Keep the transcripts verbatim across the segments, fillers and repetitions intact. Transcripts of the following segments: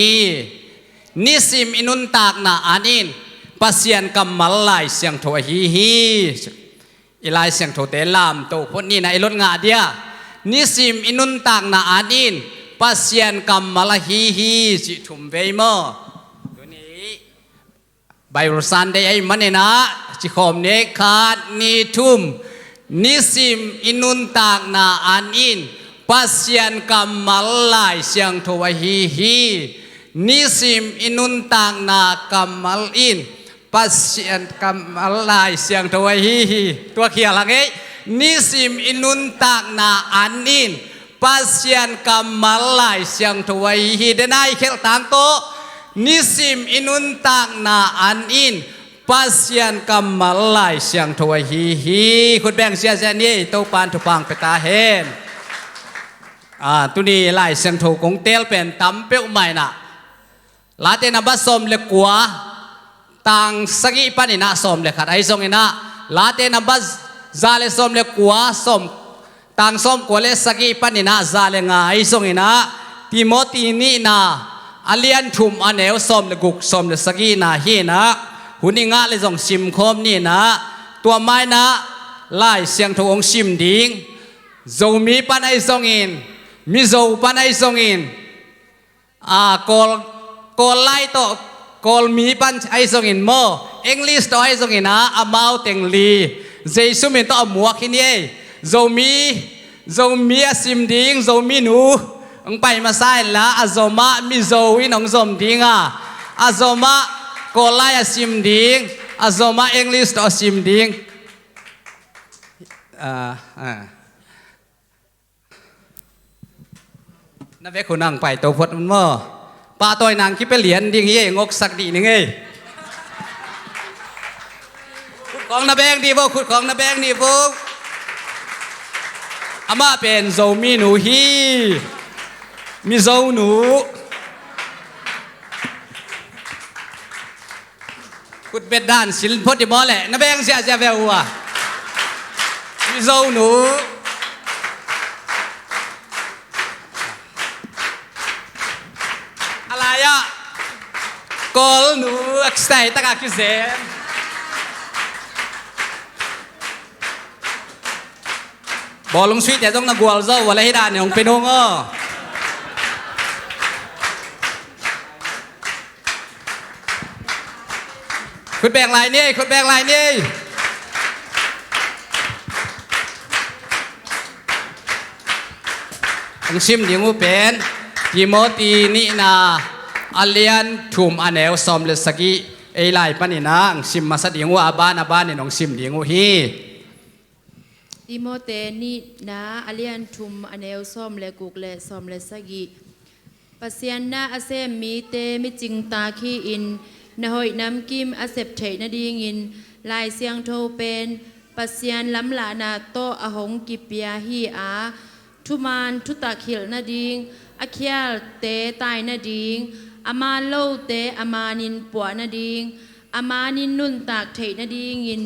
hi. Nisim i nuntakna an in Pasian kammal Lai Siangtho ahi hi. I Lai Siangthote lamto phot ni na i lot ngah dia. Nisim i nuntakna an in Pasian kammal ahi hi, cih thum vei maw? Tuni Bible Sunday ahih manin ah, cikhawm ni, khat, nih, thum. Nisim i nuntakna an in Pasian kammal Lai Siangtho ahi hi. Nisim i nuntakna kammal in Pasian kammal Lai Siangtho ahi hi. Tua khial hang ei. Nisim i nuntakna an in Pasian kammal Lai Siangtho ahi hi. Denai khelh tang tawh. Nisim i nuntakna an in Pasian kammal Lai Siangtho ahi hi. Khut beng ziahziah ni ei, Topan thupha pia ta hen. Ah, tuni Lai Siangtho kong teel pen tam peuhmah in ah, Late nambat sawm le kua, tang sagih panin ah sawm le khat ahi zongin ah, Late nambat za le sawm le kua, sawm, tang sawm kua le sagih panin ah za le nga ahi zongin ah, Timoti nihna a lian thum a neu sawm le guk, sawm le sagihna hi in ah, hun i ngah le zong simkhawm ni in ah, tua mah in ah Lai Siangtho hong sim ding, Zomi pan ahi zongin, Mizo pan ahi zongin, a, Kawl, Kawl lai tawh, Kawl mi pan ahi zongin maw, English tawh ahi zongin ah, amau teng li, Jesu min tawh a muak hi ni ei. Zomi, Zomi a sim ding, Zomi nu hong pai masa inla, a zomah Mizo in hong zom ding a, a zomah Kawl lai a sim ding, a zomah English tawh a sim ding. Ah, ah. Na vek hun hong paito phot un maw? Pahtawina kipia lian ding hi ei, ngoksak dih ning ei. Khut khawng na beng dih vo, khut khawng na beng dih vo. Amah pen Zomi nu hi. Mizo nu. Khut bet dan sil phot i maw leh, na beng ziahziah ve uh a. Mizo nu. A lai-ah Kawl nu a kisai takah kizem. Bawlung suihte zong na gualzo uh a, la hi dan hong pia nung aw. Khut beng lai ni, khut beng lai ni. Hong sim ding uh pen Timoti nihna a lian thum a neu sawm le sagih, ei lai panin ah hong sim masa ding uh a, a ban a banin hong sim ding uh hi. Timoti nihna a lian thum a neu sawm le guk le sawm le sagih. Pasian na a sem mite micingtak hi-in, na hoih namkim a sep theih nadingin Lai Siangtho pen Pasian lamlahna tawh a hong kipia hi a, thuman thutak hilh nading, a khialte tai nading, a man lote a manin puah nading, a manin nuntak theih nadingin,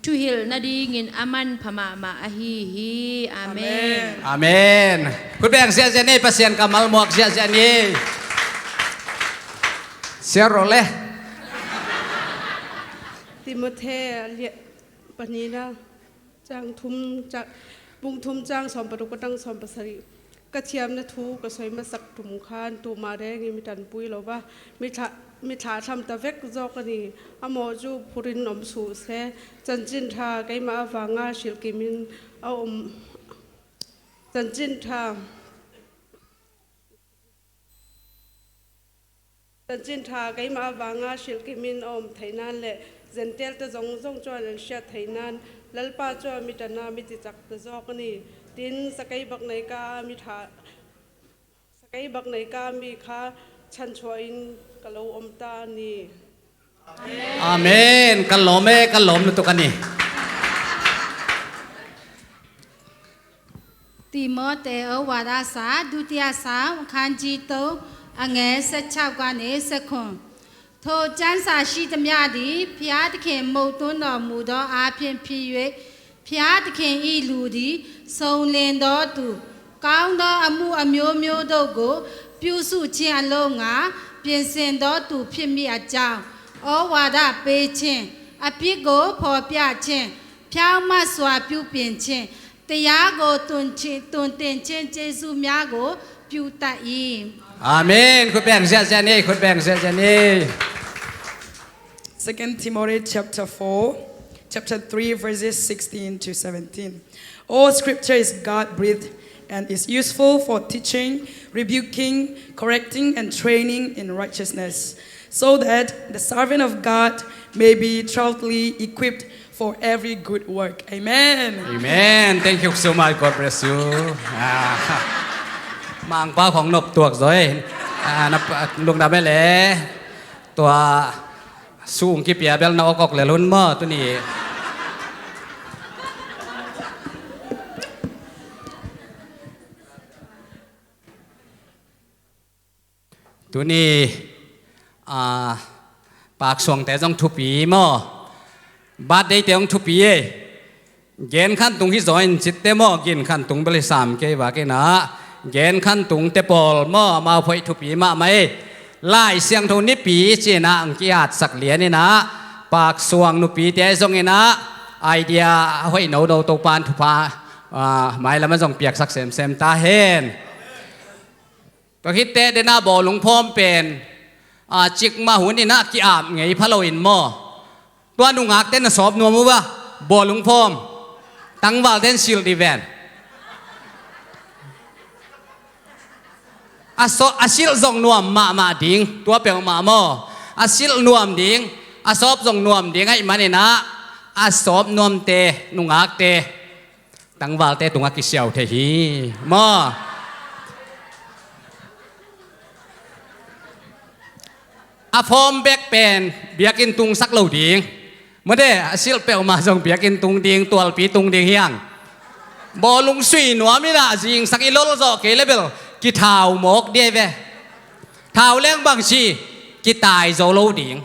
thuhilh nadingin a manpha mahmah ahi hi. Amen. Amen. Khut beng ziahziah ni, Pasian kammal muak ziahziah ni. Siar rawh le. Timote a lian panina, cang thum, cang, bung thum cang sawm paruk a tang sawm pasarih. Ka thiamna thu ka soi masak tum khan tuma rengin mi tanpui lo a, mi thla, mi thlahthlam ta vek zawk a ni. A mawh cu phurin om suh se. Chanchin ṭha keimah avanga hrilhkimin a om. Chanchin ṭha Chanchin ṭha keimah avanga hrilhkimin a om theih nan le Gentile te zong zong cuan an hriat theih nan Lalpa cu a mi ṭan a mi cicak ta zawk a ni. Tin, sakei bak nei ka a mi ṭha, sakei bak nei ka a mi kha chanchuah in ka lo om ta a ni. Amen. Ka lawm e, ka lawm lutuk a ni. तीमुथेउस ဒုတိယစာ အခန်းကြီးသုံး အငယ်ဆယ့်ခြောက်ကနေဆယ့်ခုနစ်။ ထိုကျမ်းစာရှိသမျှသည် ဘုရားသခင်မုတ်သွင်းတော်မူသောအားဖြင့်ဖြစ်၍ ဘုရားသခင်၏လူသည် စုံလင်သောသူ၊ ကောင်းသောအမှုအမျိုးမျိုးတို့ကို ပြုစုခြင်းအလို့ငှာ ပြင်ဆင်သောသူဖြစ်မည်အကြောင်း ဩဝါဒပေးခြင်း၊ အပြစ်ကိုဖော်ပြခြင်း၊ ဖြောင့်မတ်စွာပြုပြင်ခြင်း၊ တရားကိုတိုင်တင်တိုင်တင်ခြင်းကျေးဇူးများကိုပြုတတ်၏။ Amen. Khut beng ziahziah ni, khut beng ziahziah ni. Second Timothy chapter four, chapter three, verses sixteen to seventeen. All scripture is God-breathed and is useful for teaching, rebuking, correcting, and training in righteousness, so that the servant of God may be thoroughly equipped for every good work. Amen. Amen. Thank you so much. God bless you. Ah, Mangpa khong nop tuak zoi. Ah, na, lungdam e le. Tua sung kipia bel na okok le lun maw tuni. Tuni, ah, Pak Suangte zong thupi maw? Birthday te zong thupi e. Gen khan tung hi zaw in citte maw, gin khan tung bel hi sam kei vak inah, gen khan tung te pawl maw, amau phoih thupi mahmah e. Lai Siangtho nipi ci inah ang ki-atsak lian inah, Pak Suang nupite zong inah, idea a hoih nono Topan thupha, ah, mailam a zong piaksak semsem ta hen. Tua khitte dena bawlung phawm pen, a, cikmah hun inah ki-ap ngei pha lo in maw? Tua nungakte na sawp nuam uh a, bawlung phawm tangvalte in silh dih ven. A saw-, a silh zong nuam mahmah ding, tua peuhmah maw? A silh nuam ding, a sawp zong nuam ding ahih man inah, a sawp nuamte, nungakte tangvalte tungah kisiau thei hi maw? A phawm bek pen biakinn tungsak lo ding. Mawte, a silh peuhmah zong biakinn tung ding, tualpi tung ding hi hang. Bawlung sui nuam inah zingsak i lol zawh kei le bel kithau mawk dih ve. Thau leng bang ci, kitai zo lo ding.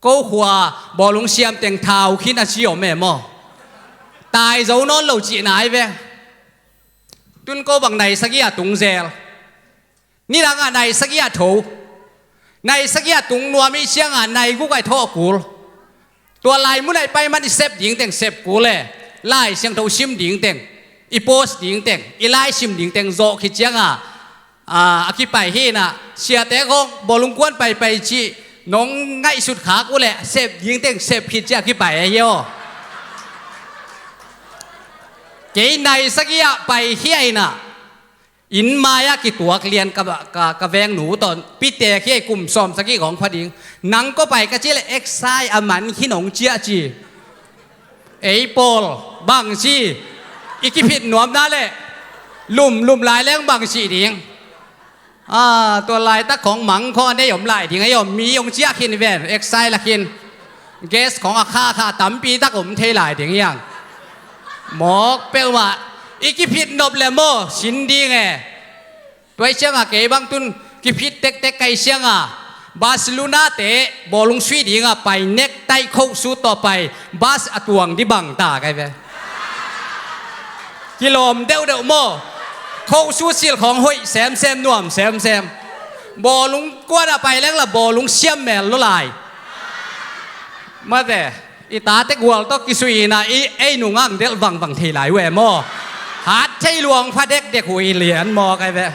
Ko khua bawlung siam teng thau khin a ci om e maw? Tai zo nawn lo cihna ahi ve. Tun ko bang nai sagih a tung zel. Nidang ah nai sagih a tho. Nai sagih a tung nuam i ciangah nai guk a i thawh kul. Tua lai mun a i pai man i sep ding teng sep kul e. Lai Siangtho sim ding teng, i post ding teng, i lai sim ding teng zawh khit ciangah, a, a kipai hi inah, siate khong bawlung kuan paipai cih nong ngaihsut khak uh leh sep ding teng sep khit ciah a kipai ahi aw. Kei nai sagih ah pai hi a inah, inn mai-ah kituak lian ka, ka, ka vengnu tawh, pitek hi ei, kum sawm sagih khong pha ding. Nang kua pai ka cih leh eksai a man khin hong ciah ci. Ei pawl bang ci, i kiphit nuamna leh lumlum lai leng bang ci ding. Ah, tua laitak khong mang khong a nei om lai ding ahi om, mi hong ciah khin ven, eksai la khin. Gas khong a khahkhah tampi tak om thei lai ding hi hang. Mawk peuhmah i kiphit nop le maw sin ding e. Tua hi ciangah kei bang tun kiphit tektek ka hi ciangah Barcelona te bawlung sui dingah pai, nektaih khohsut tawh pai, bas a tuang dih bang ta ka hi ve. Kilawm deuhdeuh maw? Khohsut silh khong hoih semsem, nuam semsem. Bawlung kuanah pai lengla bawlung siam mel lo lai. Mate, i tate gual tawh kisui inah i ei nungak delh vangvang thei lai uh e maw? Hat thei luang pha dekdek uh i lian maw ka hi ve.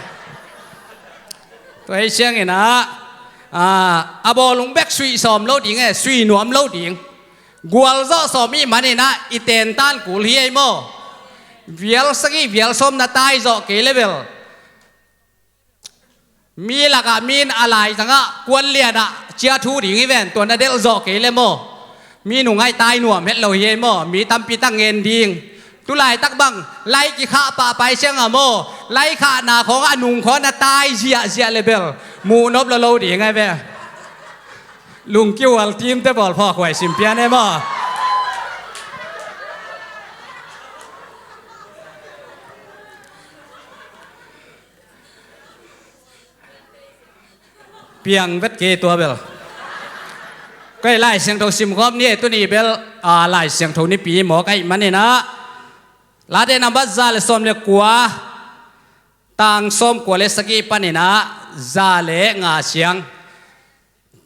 Tua hi ciangin ah, a, a bawlung bek sui sawm lo ding e, sui nuam lo ding. Gualzawh sawm i hih manin ah i tentan kul hi ei maw? Vial sagih, vial sawm na tai zawh kei le bel, mi lakah mi in a laizangah kuan lianah cia thu ding hi ven, tua na delh zawh kei le maw? Mi nungak tai nuam het lo hi ei maw? Mi tampi tak ngen ding. Tulaitak bang lai kikhah pahpai ciangah maw, lai khahna khawngah a nung khawng na tai ziahziah le bel muh nop lo lo ding ai ve. Lungkiual team te bawl phawk huai sim pian e maw? Piang vet kei tua bel. Kei Lai Siangtho simkhawm ni e, tuni bel, a, Lai Siangtho nipi maw ka hih manin ah, Late nambat za le sawm le kua, tang sawm kua le sagih panin ah, za le nga ciang.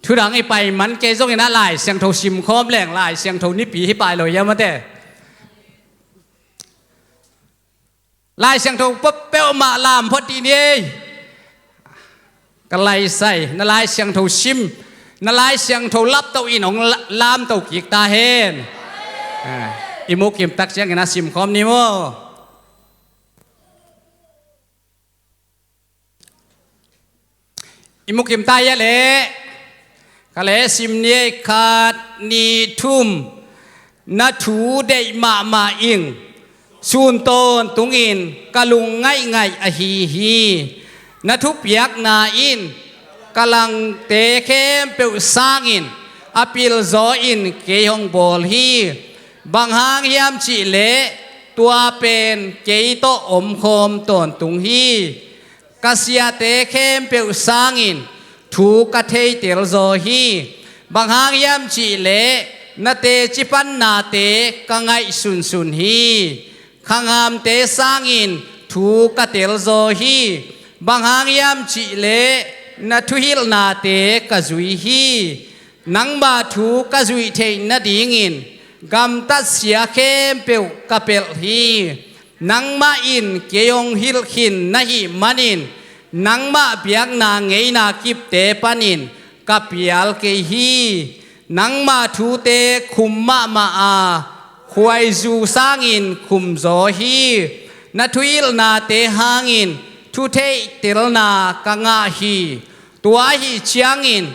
Thudang i pai man kei zongin ah Lai Siangtho simkhawm leng Lai Siangtho nipi hi pai lo hiam a te. Lai Siangtho peuhmah lam phot dih ni ei. Ka laisai, na Lai Siangtho sim, na Lai Siangtho laptoh in hong la-, lamto kik ta hen. Ah, i mukim tak ciangin a simkhawm ni maw. I mukim ta hia leh. Ka leh sim ni ei, khat, nih, thum. Na thu deih mahmah ing. Sun tawntungin ka lung ngaihngaih ahi hi. Na thupiakna in ka langte khempeuh sangin a pilzaw in kei hong bawl hi. Bang hang hiam cih leh tua pen kei tawh omkhawm tawntung hi. Ka siate khempeuh sangin thu ka theitel zaw hi. Bang hang hiam cih leh na teci pannate ka ngaih sunsun hi. Khanghamte sangin thu ka tel zaw hi. Bang hang hiam cih leh na thuhilhnate ka zui hi. Nangma thu ka zuih theih nadingin gamtatsia khempeuh ka pelh hi. Nangmah in kei hong hilh khin na hih manin nangmah biakna ngeina kipte panin ka pial kei hi. Nangma thute khum mahmah a, khuaizu sangin khumzaw hi. Na thuhilhnate hangin thutheihtelna ka ngah hi. Tua ahi ciangin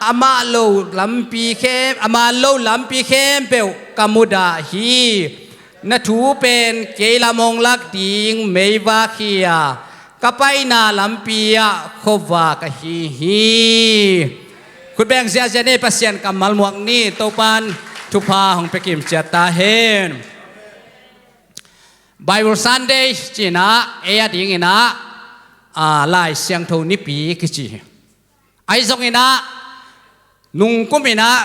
amah lo lampi khem, amah lo lampi khempeuh ka mudah hi. Na thu pen kei lam hong lak ding meivak hi a, ka paina lampi ah khuavak ahi hi. Khutbeng ziahziah ni, Pasian kammal muak ni, Topan thupha hong pia kimciat ta hen. Bible Sunday ci-in ah, ei a dingin ah, a, Lai Siangtho nipi kici hi. Ahi zongin ah, nungkum in ah,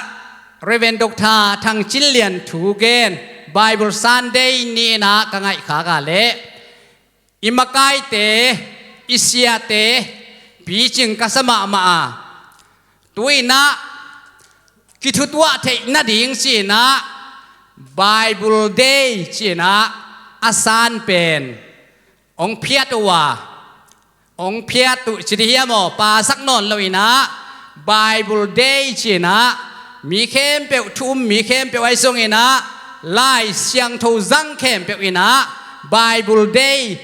Reverend Doctor Thang Cin Lian thu gen, Bible Sunday ni-in ah ka ngaihkhak a leh, i makaite, i siate picing ka sa mahmah a, tu-in ah kithutuah theih nading ci-in ah Bible Day ci-in ah a san pen hong phiat uh a, hong phiat uh ci dih hiam aw, pasak nawn lo-in ah Bible Day ci-in ah mi khempeuh, thu um mi khempeuh ahi zongin ah Lai Siangtho zang khempeuh in ah Bible Day,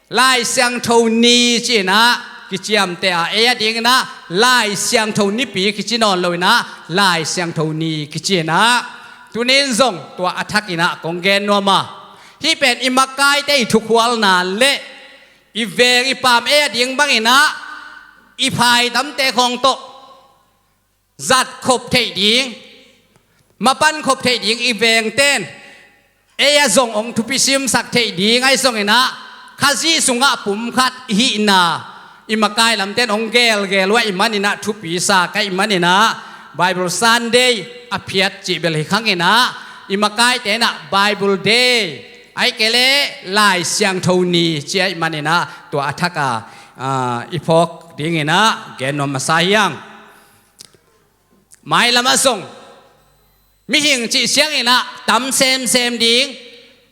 Lai Siangtho ni ci-in ah kiciamteh a, ei a dingin ah Lai Siangtho nipi kici nawn lo-in ah Lai Siangtho ni kici-in ah, tuni-in zong tua a thakin ah kong gen nuam a, hih pen i makaite i thukhualna leh i veng i paam ei a ding bangin ah i phaidamte khawng tawh zat khop theih ding, mapan khop theih ding i vengten ei a zong hong thupi simsak theih ding ahi zongin ah, Khazih sungah pumkhat i hihna i makai lamten hong gelgel uh ahih manin ah, thupi sa ka hih manin ah, Bible Sunday a phiat cih bel hi khangin ah, i makaite in ah Bible Day, ahih kei leh Lai Siangtho ni ci ahih manin ah, tua a thak a, a, i phawk dingin ah gen nuam masa hi hang. Mailam ah zong mihing cih ciangin ah tam semsem ding,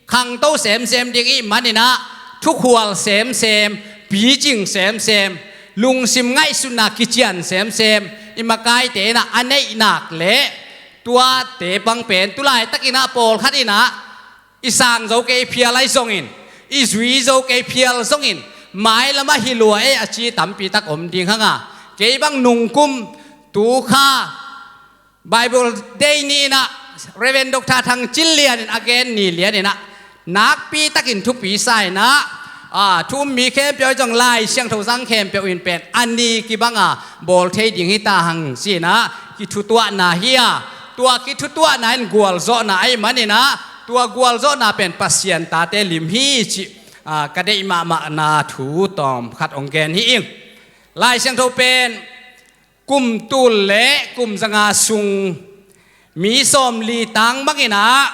khangto semsem ding i hih manin ah, thukhual semsem, picing semsem, lungsim ngaihsutna kician semsem i makaite in ah a neih nak leh, tuate bang pen tu laitakin ah pawlkhat in ah i sang zo kei phial ahi zongin, i zui zo kei phial zongin, mailam ah hi lua e a ci tampi tak om ding hang a, kei bang nungkum tu kha Bible Day ni-in ah Reverend Doctor Thang Cin Lian in a gen ni lian in ah, nakpi takin thupi sa in ah, a, thu um mi khempeuh ahi zong, Lai Siangtho zang khempeuh in pen a ni kibang a bawl thei ding hi ta hang ci-in ah kithutuahna hi a, tua kithutuahna in gualzawhna ahih manin ah, tua gualzawhna pen Pasian tate lim hi cih, a, ka deih mahmahna thu tawmkhat hong gen hi ing. Lai Siangtho pen kum tul le kum zanga sung mi sawmli tang bangin ah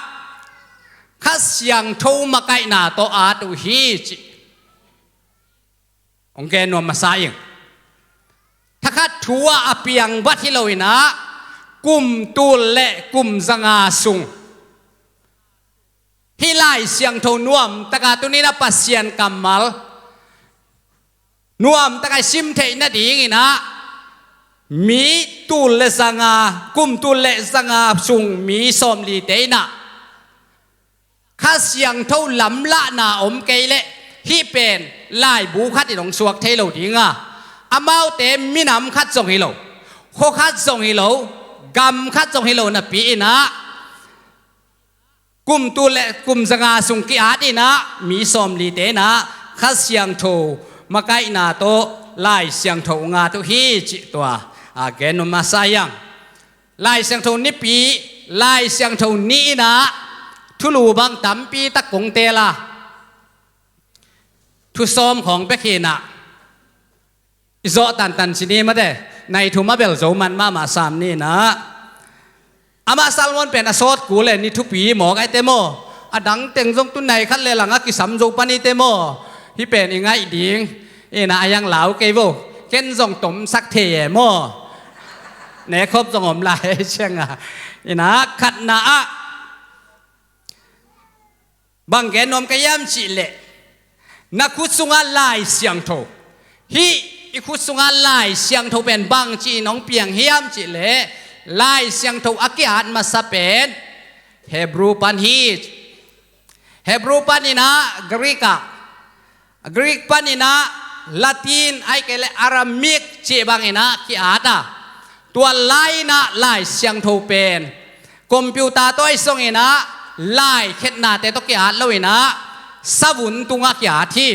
Kha Siangtho makaihna tawh at uh hi cih hong gen nuam masa ing. Kha thu ah a piang vat hi lo in ah, kum tul le kum zanga sung hih Lai Siangtho nuamtaka tuni-in ah Pasian kammal nuamtaka i sim theih nadingin ah, mi tul le zanga, kum tul le zanga sung mi sawmlite in ah Kha Siangtho lamlahna om kei leh hih pen laibu khat in hong suak thei lo ding a, amaute minam khat zong hi lo, khua khat zong hi lo, gam khat zong hi lo napi in ah, kum tul le kum zanga sung ki-at in ah mi sawmlite in ah Kha Siangtho makaihna tawh Lai Siangtho nga tu hi cih tua a gen nuam masa hi hang. Lai Siangtho nipi, Lai Siangtho ni in ah thulu bang tampi tak kong teel a, thu sawm khawng bek hi in ah, i zawh tantan ci ni mate, nai thum a bel zo man mahmah sam ni in ah. Amah Solomon pen a sawt kul le ni thupi mawk a hi te maw? A dang teng zong tu nai khat le lang a kisam zo pan hi te maw? Hih pen i ngaih ding in ah, a hiang lau kei vo. Ken zong tomsak thei e maw? Nekhop zong om lai hi ciang a. In ah khatna ah bang gen nuam ka hiam cih leh, na khut sungah Lai Siangtho, hih i khut sungah Lai Siangtho pen bangci in hong piang hiam cih leh, Lai Siangtho a ki-at masa pen Hebrew pan hi. Hebrew pan in ah Greek ah, Greek pan in ah Latin ahih kei leh Aramaic cih bang in ah ki-at a, tua lai in ah Lai Siangtho pen computer tawh ahi zongin ah lai khetnate tawh ki-at lo in ah savun tungah ki-at hi.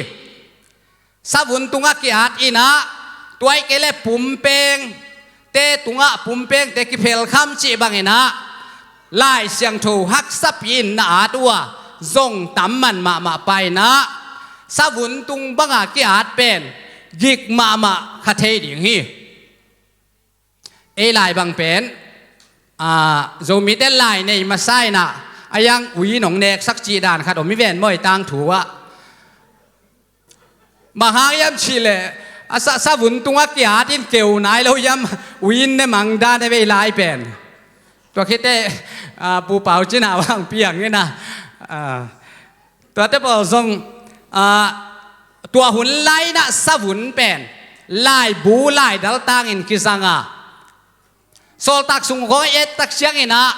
Savun tungah ki-at in ah, tua ahih kei leh pumpengte tungah, pumpengte kiphelkham cih bang in ah Lai Siangtho haksapi in na at uh a, zong tam man mahmah pa in ah, savun tung banga ki-at pen gik mahmah kha thei ding hi. Ei lai bang pen, a, Zomite lai nei masa in ah, a hiang ui nong neksak cih dan khat om hi ven maw, ei tangthu ah. Bang hang hiam cih leh, a sa, savun tungah ki-at in keu nai lo hiam, ui in ne mang dan e, ei lai pen. Tua khit teh, a, Pu Pau Cin Hau hong piang in ah, a, tuate pawl zong, a, tua hun lai in ah savun pen laibu laidal tangin kizang a, Sawltak Sung khawng i et tak ciangin ah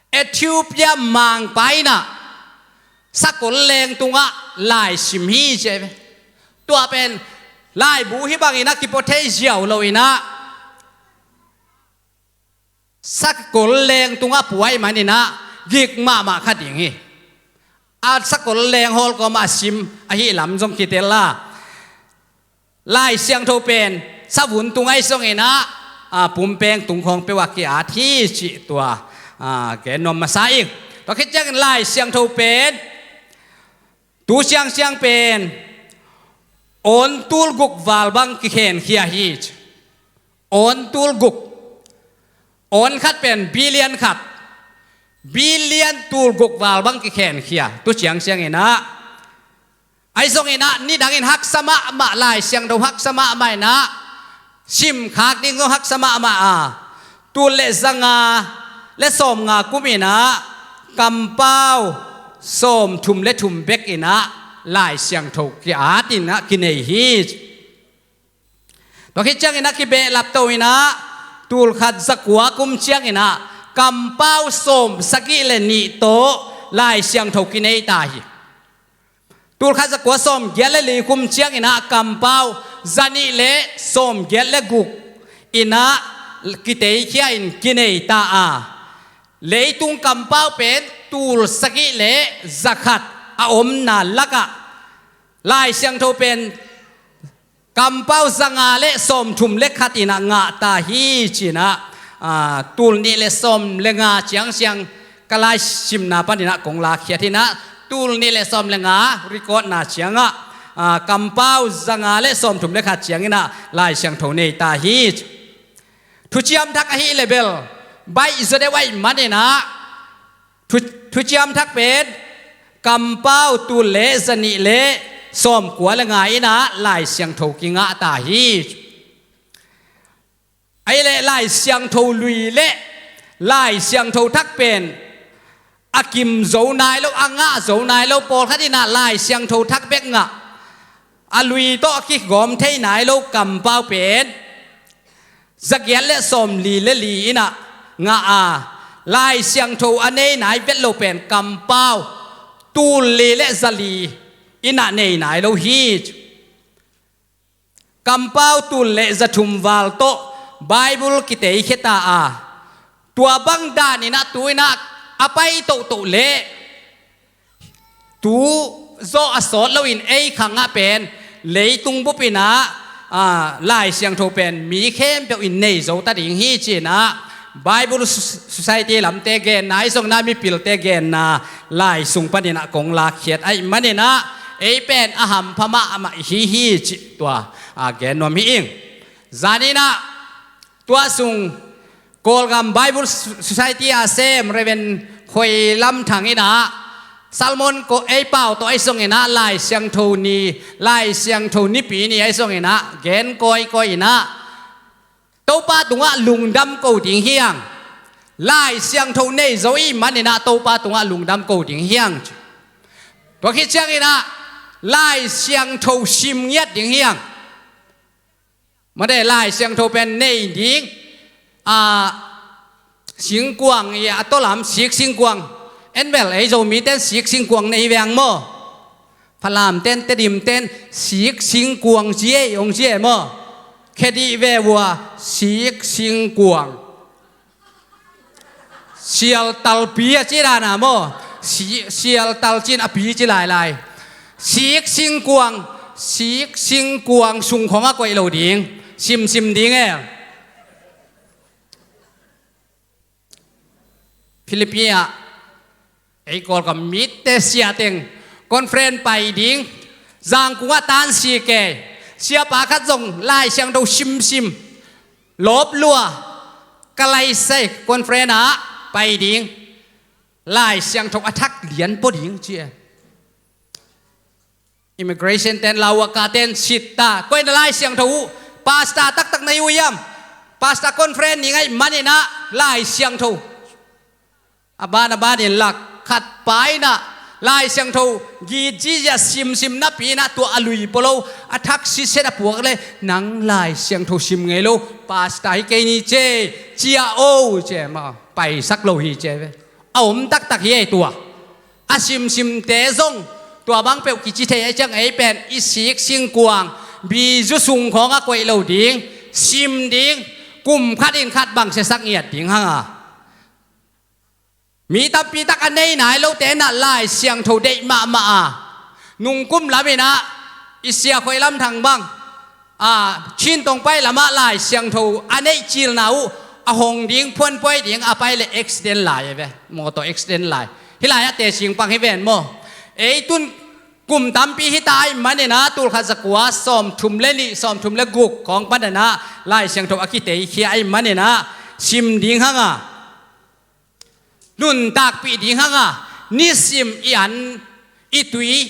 Ethiopia mangpa in ah sakol leng tungah lai sim hi ci hi ve. Tua pen laibu hih bangin ah kipua thei ziau lo in ah, sakol leng tungah pua ahih manin ah gik mahmah kha ding hi. A sakol leng hawl kawmah a sim ahih lam zong kitel a, Lai Siangtho pen savun tung ahi zongin ah, a, pumpeng tung khawng peuh ah ki-at hi cih tua, a, gen nuam masa ing. Tua khit ciangin Lai Siangtho pen tu siangsiang pen awn tul guk val bang kikhenkhia hi ci. Awn tul guk. Awn khat pen billion khat. Billion tul guk val bang kikhenkhia. Tu siangsiang in ah, ahi zongin ah nidangin haksa mahmah, Lai Siangtho haksa mahmah in ah, simkhak ding zong haksa mahmah a, tul le zanga le sawmnga kum in ah kampau sawmthum le thum bek in ah Lai Siangtho ki-at in ah kinei hi. Tua khit ciangin ah kibehlap to in ah, tul khat zakua kum ciangin ah kampau sawmsagih le nih tawh Lai Siangtho kinei ta hi. Tul khat zakua sawmgiat le li kum ciangin ah kampau zanih le sawmgiat le guk in ah kiteikhia in kinei ta a, leitung kampau pen tul sagih le zakhat a omna lakah Lai Siangtho pen kampau zanga le sawmthum le khat in ah ngah ta hi ci in ah, a, tul nih le sawm le nga siangsiang ka lai simna panin ah kong lakkhiat hi in ah, tul nih le sawm le nga recordna ciangah, a, kampau zanga le sawmthum le khat ciangin ah Lai Siangtho nei ta hi. Thuciam Thak ahih leh bel baih zaw deuh ahih manin ah, Thu, Thuciam Thak pen kampau tul le zanih le sawmkua le nga in ah Lai Siangtho kingah ta hi. Lai Siangtho lui le Lai Siangtho thak pen a kim zo nai lo, a ngah zo nai lo, pawlkhat in ah Lai Siangtho thak bek ngah, a lui tawh a kigawm thei nai lo kampau pen zagiat le sawmli le li in ah ngah a, Lai Siangtho a nei nai vet lo pen kampau tul li le zali in ah nei nai lo hi. Kampau tul le zathum val tawh Bible kiteikhia ta a, tua bang dan in ah tu in ah a pai tohtoh le tu zawh a sawt loin ei khang ah pen leitung bup in ah, aa, Lai Siangtho pen mi khempeuh in nei zo ta ding hi ci-in ah Bible Society lamte genna ahi zongin ah mipilte genna lai sung panin ah kong lakkhiat ahih manin ah ei pen a hampha mahmah hi hi cih tua, aa, gen nuam hi ing. Zanin ah tua sung Kawlgam Bible Society a sem Reverend Khoi Lam Thang in ah sermon ko ei pau tawh ahi zongin ah Lai Siangtho ni, Lai Siangtho nipi ni ahi zongin ah gen kawikawi in ah Topa tungah lungdam ko ding hi hang. Lai Siangtho nei zo ahih manin ah Topa tungah lungdam ko ding hi hang. Tua khit ciangin ah Lai Siangtho sim ngiat ding hi hang. Mate, Lai Siangtho pen nei ding, a, singkuang, i a tawlam sik singkuang. En bel ei Zomite'n sik singkuang nei veng maw? Falamte'n, Tedimte'n sik singkuang ci ei, hong ci ei maw? Khe dih ve vua, sik singkuang. Sialtalpi a ci dan a maw? Si-, sialtal ci-in a pi ci lailai. Sik singkuang, sik singkuang sung khawng a koih lo ding. Simsim ding e. Philippi ah ei Kawlgam mite sia teng conference pai ding. Zangkung ah tan si kei. Siapa khat zong Lai Siangtho simsim lawp lua, ka lai sai conference ah pai ding, Lai Siangtho a thak lian pua ding ci e. Immigration te'n lau a, ka te'n sit ta. Koi na Lai Siangtho uh pastor taktak na hi uh hiam? Pastor conference ni ngei manin ah Lai Siangtho a ban a banin lak khat pa in ah Lai Siangtho gitzi zia simsim napi in ah tua a lui pua lo, a thak sitset a puak le, nang Lai Siangtho sim ngei lo pastor hi kei ni ci e, ci a o ci e maw, paisak lo hi ci e ve. A om taktak hi ei tua. A simsimte zong tua bang peuh kici thei ahih ciang ei pen i sik singkuang bizu sung khawng a koih lo ding, sim ding, kum khat in khat bang siasak ngiat ding hang a. Mi tampi tak a nei nai lote in ah Lai Siangtho deih mahmah a, nungkum lam in ah i sia Khoi Lam Thang bang, a, Chin Tong pai lamah Lai Siangtho a neih cilna uh a hong ding, phuanpuai ding a pai le accident lai e ve, mawtaw accident lai. Hih lai ah tecing pang hi ven maw? Ei tun kum tampi hi ta ahih manin ah tulkhat zakua sawmthum le nih, sawmthum le guk khawng panin ah Lai Siangtho a kiteikhia ahih manin ah sim ding hang a, nuntakpih ding hang a, nisim i an i tui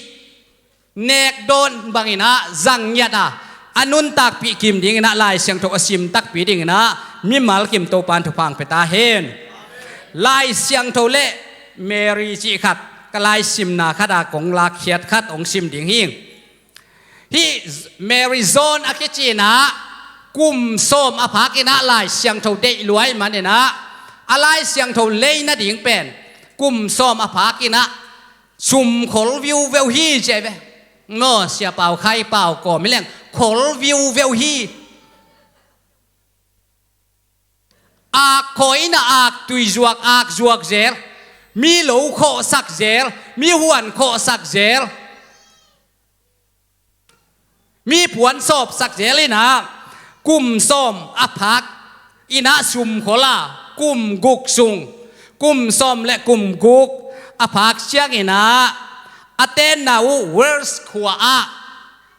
nek dawn bangin ah zang ngiat a, a nuntakpih kim dingin ah Lai Siangtho a sim takpi dingin ah mimal kim Topa'n thupha hong pia ta hen. Lai Siangtho le Mary cih khat, ka lai simna khat a kong lakkhiat khat hong sim ding hi. Hih Mary John a kici in ah kum sawm a phak in ah Lai Siangtho deih lua ahih manin ah a Lai Siangtho lei nading pen kum sawm a phak in ah sum khol viuveu hi ci e ve. Maw, Sia Pau Khai Pau kawm hi leng khol viuveu hi. Ak khawi in ah ak tui zuak, ak zuak zel. Mi lo khawhsak zel, mi huan khawhsak zel, mi puan sawpsak zel in ah kum sawm a phak in ah sum khol a, kum guk sung, kum sawm le kum guk a phak ciangin ah a tenna uh Wales khua ah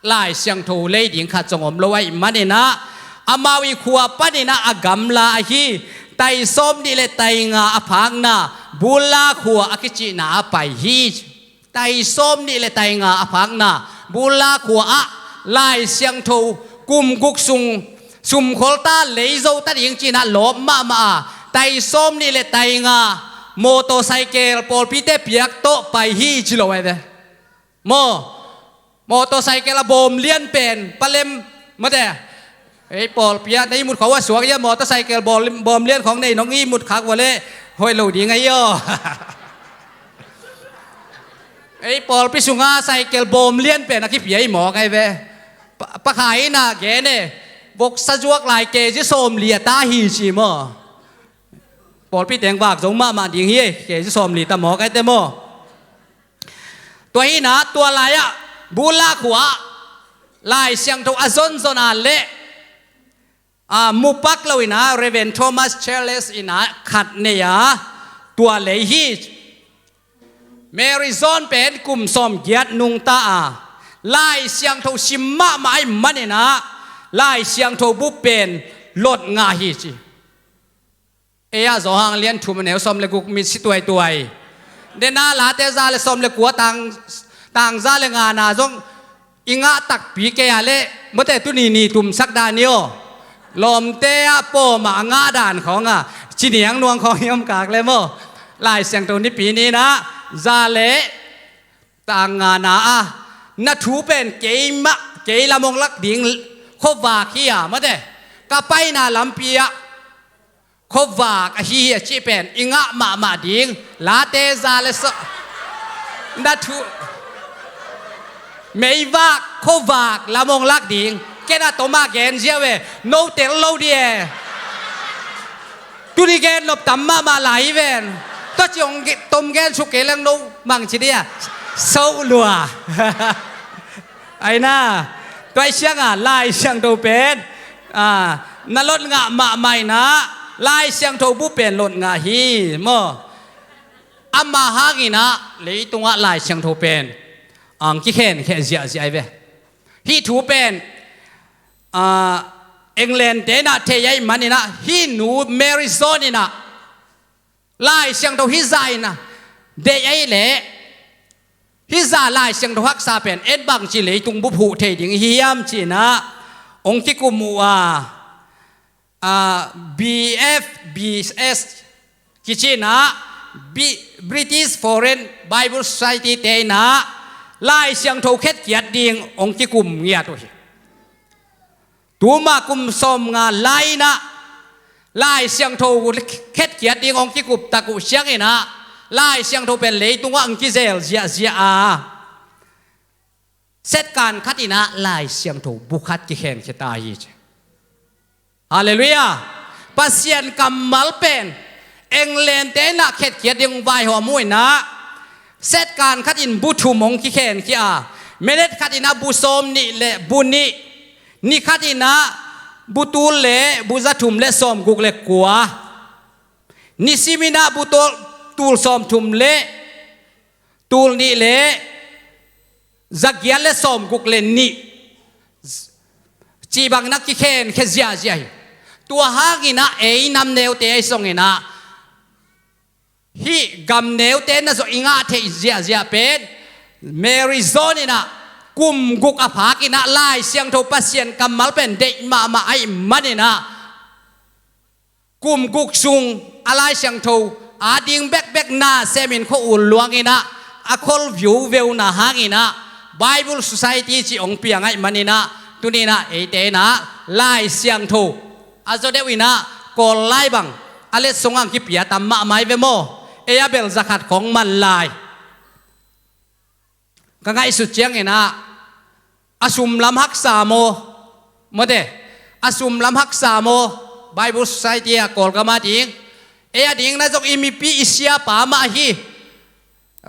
Lai Siangtho lei ding khat zong om lo ahih manin ah amau i khua panin ah a gamla ahi tai sawm nih le tai nga a phakna Bulla khua a kicihna ah pai hi. Tai sawm nih le tai nga a phakna Bulla khua ah Lai Siangtho kum guk sung sumkhol ta, lei zo ta ding ci-in ah lawp mahmah a, tai sawm nih le tai nga motorcycle pawlpite piak tawh pai hi ci lo ai ve. Maw, motorcycle a bawm lian pen palem mate. Ei pawlpi ah na ihmut khawng a suak ia, motorcycle bawm, bawm lian khawng nei nong ihmut khak vua leh hoih lo ding ahi aw. Ei pawlpi sungah cycle bawm lian pen a kipia i mawk ai ve. Pa, pakhat in a gen e, voksa zuak lai kg sawmli a ta hi ci maw. Pawlpi teng vak zo mahmah ding hi e, kg sawmli ta mawk ai te maw. Tua hi-in ah tua lai-ah Bula khua-ah Lai Siangtho a zonzon a leh, a, mupak lo-in ah Reverend Thomas Challis in ah khat nei a, tua lei hi. Mary John pen kum sawmgiat nungta a, Lai Siangtho sim mahmah ahih manin ah Lai Siangtho bu pen lot ngah hi ci. Ei ah Zawhang lian thum a neu sawm le guk, mitsi tuaituai. Dena Late za le sawm le kua, tang, tang za le nga na zong i ngah takpi kei a leh, mate, tuni ni tumsak dan hi aw. Lawmte ah pawm a ngah dan khawng a, ci niang nuang khawng hi om kak le maw. Lai Siangtho Nipi ni-in ah za le tang nga na ah, na thu pen keimah, kei lam hong lak ding khuavak hi a, mate, ka paina lampi ah khuavak ahi hi a cih pen i ngah mahmah ding. Late za le sawm, na thu, meivak khuavak lam hong lak ding. Ken a tom a gen ziau e, no tel lo ding e. Tuni gen nop tam mahmah lai hi ven. Tua ci hong ge-, tom gen suk kei leng no mangci ding a, so lua. Ai na, tua ahih ciangin Lai Siangtho pen, a, na lot ngah mahmah in ah, Lai Siangtho bu pen lot ngah hi maw. Amah hangin ah leitungah Lai Siangtho pen ang kikhenkhia ziahziah ai ve. Hih thu pen, a, England te in ah thei ahih manin ah, hih nu Mary John in ah Lai Siangtho hih zah in ah deih ahih leh, hih zah Lai Siangtho haksa pen en bangci leitung bup huh thei ding hi hiam ci-in ah hong kikum uh a, a, B F B S kici-in ah, Bi-, British Foreign Bible Society te in ah Lai Siangtho khetkiat ding hong kikum ngiat uh hi. Tuma kum sawmnga lai-in ah Lai Siangtho khetkiat ding hong kikup tak uh ciangin ah, Lai Siangtho pen leitungah hong kizel ziahziah a, setkan khat in ah Lai Siangtho bu khat kikhenkhia ta hi ci. Halleluiah. Pasian kammal pen England te in ah khetkhiat ding hong vaihawm uh in ah, setkan khat in bu thum hong kikhenkhia a, minute khat in ah bu sawm nih le bu nih, ni khat in ah bu tul le bu za thum le sawm guk le kua, nisim in ah bu tul, tul sawm thum le tul nih le za giat le sawm guk le nih, cih bangin ah kikhenkhia ziahziah hi. Tua hangin ah ei nam neute ahi zongin ah, hih gam neute na zawh i ngah theih ziahziah pen Mary John in ah kum guk a phak in ah Lai Siangtho Pasian kammal pen deih mahmah ahih manin ah, kum guk sung a Lai Siangtho a ding bekbek na semin khua-ul luang in ah, a khol viuveu na hangin ah Bible Society cih hong piang ahih manin ah, tuni in ah eite in ah Lai Siangtho a zaw deuh in ah Kawl lai bang a letsong ah kipia tam mahmah hi ve maw. Ei a bel za khat khawng man lai. Ka ngaihsut ciangin ah, a sum lam haksa maw, mawte, a sum lam haksa maw, Bible Society a Kawlgam a ding, ei a ding na zong i mipi i siapa mah hi.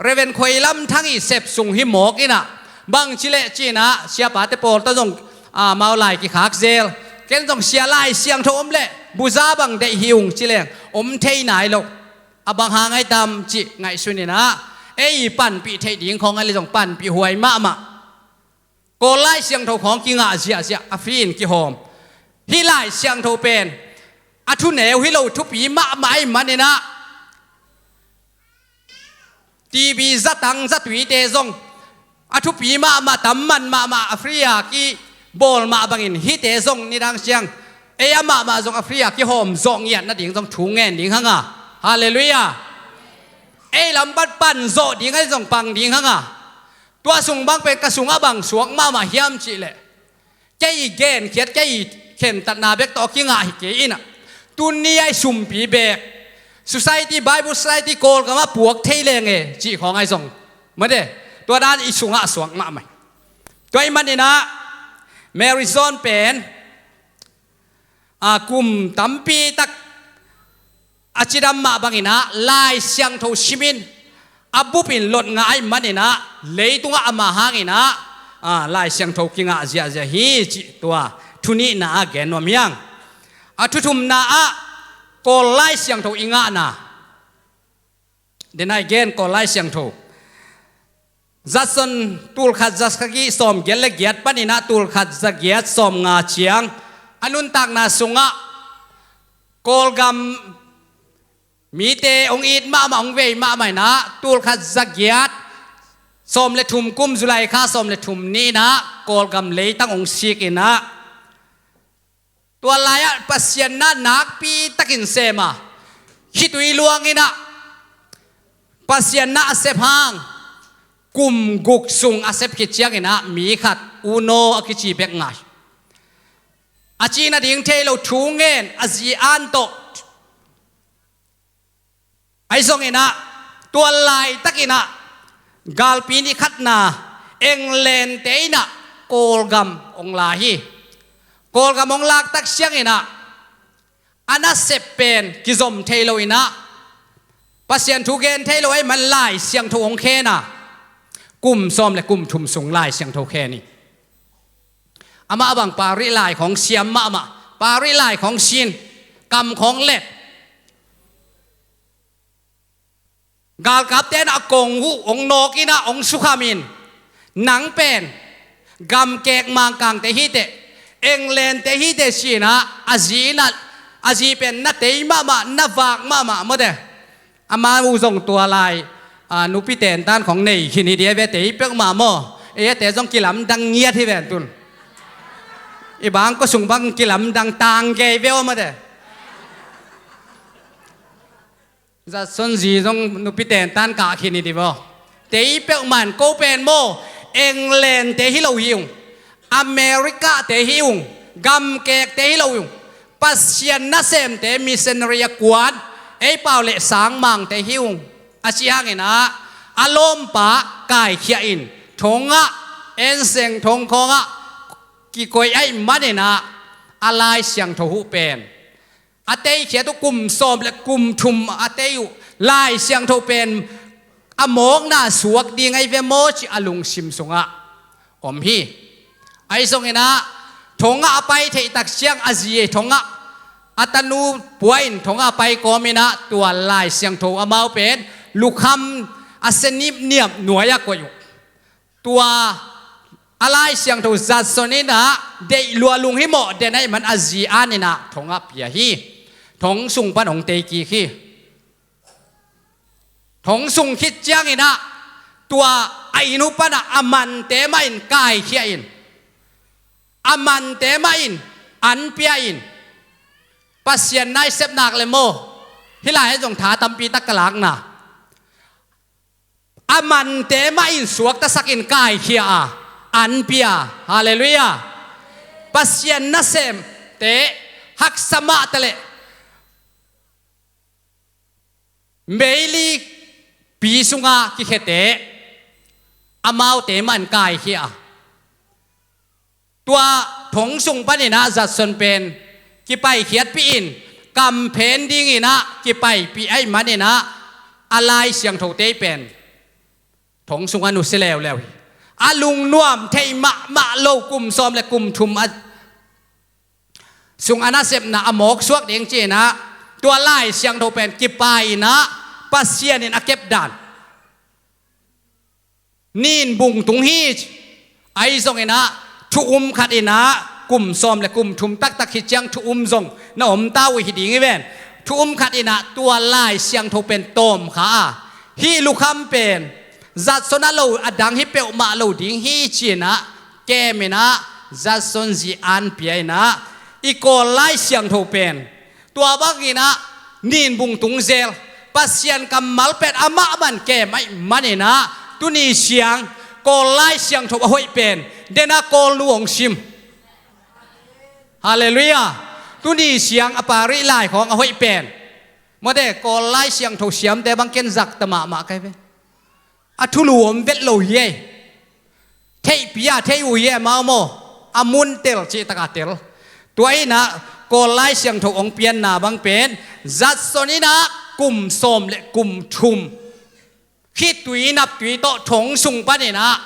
Reverend Khoi Lam Thang i sep sung hi mawk in ah, bang ci leh ci-in ah siapate pawl tawh zong, a, amau lai kikhak zel. Ken zong sia Lai Siangtho om leh bu za bang deih hi ung ci leng om thei nai lo. A bang hang ai tam cih ngaihsun in ah, ei i panpih theih ding khawng a leh zong panpih huai mahmah. Kawl Lai Siangtho khawng kingah ziahziah a free in kihawm. Hih Lai Siangtho pen a thuneu hi lo, thupi mahmah ahih manin ah, T B zatang zatuite zong a thupi mahmah, tam man mahmah, a free a kibawl mah bangin hihte zong nidang ciang Ei amah mah zong a free a kihawm zawh ngiat nading zong thu ngen ding hang a. Halleluiah. Ei lam pan pan zawh ding ahi zong pang ding hang a. Tua sung bang pen ka sungah bang suak mahmah hiam cih leh, kei i genkhiat, kei i khentatna bek tawh kingah hi kei in ah, tuni a i sumpi bek, society, Bible Society, Kawlgam ah puak thei leng e cih khawng ahi zong, mate, tua dan i sungah suak mahmah hi. Tua ahih manin ah Mary John pen, a, kum tampi tak a cidam mah bangin ah Lai Siangtho simin a bupin lot ngah ahih manin ah leitungah ama hangin ah, a, Lai Siangtho kingah ziahziah hi cih tua thu nihna ah gen nuam hi hang. A thu thumna ah Kawl Lai Siangtho i ngahna, denai gen Kawl Lai Siangtho. Judson tul khat za sagih sawm giat le giat panin ah tul khat za giat sawm nga ciang a nuntakna sungah Kawlgam mite hong it mahmah, hong vei mahmah in ah tul khat za giat sawm le thum kum, July kha sawm le thum ni in ah Kawlgam leitang hong sik in ah, tua lai-ah Pasian na nakpi takin sem a, khitui luang in ah Pasian na a sep hang kum guk sung a sep khit ciangin ah mi khat U Naw a kici bek ngah hi. A cih nading thei lo thu ngen a zi an tawh. Ahi zongin ah tua laitakin ah galpi ni khatna England-te in ah Kawlgam hong la hi. Kawlgam hong lak tak ciangin ah a nasep pen kizom thei lo in ah, Pasian thu gen thei lo ahih man Lai Siangtho hong khen a, kum sawm le kum thum sung Lai Siangtho khen hi. Amah bang Pari lai khawng siam mahmah, Pari lai khawng sin, kam khawng let. Galkapte in ah a kong uh hong nawk in ah hong sukham in, nang pen gamkek Mangkangte hi teh, England-te hi teh ci in ah a zi in ah, a zi pen na tei mahmah, na vak mahmah mawte. Amau zong tua lai, a, nupi tentan khawng nei khin hi ding a ve, tei peuhmah maw. Ei a te zong kilamdang ngiat hi ven tun. I bang kua sung bang kilamdang tang gei ve aw mawte. Judson zi zong nupi tentan kah khin hi ding vaw. Tei peuhmah in ko pen maw, England-te hi lo hi ung, America-te hi ung, gamkekte hi lo hi ung, Pasian nasemte, missionary a kuan, ei pau le sangmangte hi ung. A ci hangin ah a lawmpa kaikhia in, thongah, enseng thong khawngah kikoih ahih manin ah a Lai Siangtho huh pen a teikhiat uh kum sawm le kum thum a tei uh Lai Siangtho pen a mawkna suak ding ahi ve maw cih a lungsim sungah om hi. Ahi zongin ah thongah a pai theih tak ciang a zi thongah, a tanu pua in thongah a pai kawmin ah tua Lai Siangtho amau pen lukham a sia nipniap nuai-ah koih uh. Tua a Lai Siangtho Judson in ah deih lua lung hi mawh den ahih man a zi an in ah thongah pia hi. Thong sung pan hong tei kik hi. Thong sung khit ciangin ah tua a inn uh pan ah a mante mah in kaikhia in, a mante mah in an pia in, Pasian na i sep nak le maw, hih lai ah zong tha tampi tak ka lakna, a mante mah in suaktasak in kaikhia a, an pia. Halleluiah. Pasian nasemte haksa mah ta leh, meili pi sunga kikhete, amaute mah in kaikhia a, tua thong sung panin ah Judson pen kipaikhiatpih in, kamphen dingin ah kipaipih ahih manin ah a Lai Siangthote pen thong sungah nusia leuleu hi. A lungnuam thei mahmah lo, kum sawm le kum thum a sung a nasepna a mawk suak ding ci-in ah tua Lai Siangtho pen kipai in ah Pasian in a kepdan nin bung tung hi. Ahi zongin ah thu um khat in ah kum sawm le kum thum taktak hi ciang thu um zong na om ta uh hi ding hi ven. Thu um khat in ah tua Lai Siangtho pen tawm kha a, hih lukham pen Judson a lo a dang hi peuhmah lo ding hi ci-in ah kem in ah Judson zi an pia in ah I Kawl Lai Siangtho pen tua bangin ah nin bung tung zel, Pasian kammal pen amah man kem ahih manin ah tuni siang Kawl Lai Siangtho a hoih pen den ah Kawlnu hong sim. Halleluiah. Tuni siang a Pari lai khawng a hoih pen, mawte, Kawl Lai Siangtho siamte bang ken zak ta mahmah kai ve. A thulu om vet lo hi ei. Theihpi a theih uh hi ei, amau maw? A mun tel cih taka tel. Tua in ah Kawl Lai Siangtho hong pianna bang pen Judson in ah kum sawm le kum thum, khitui naptui tawh thong sung panin ah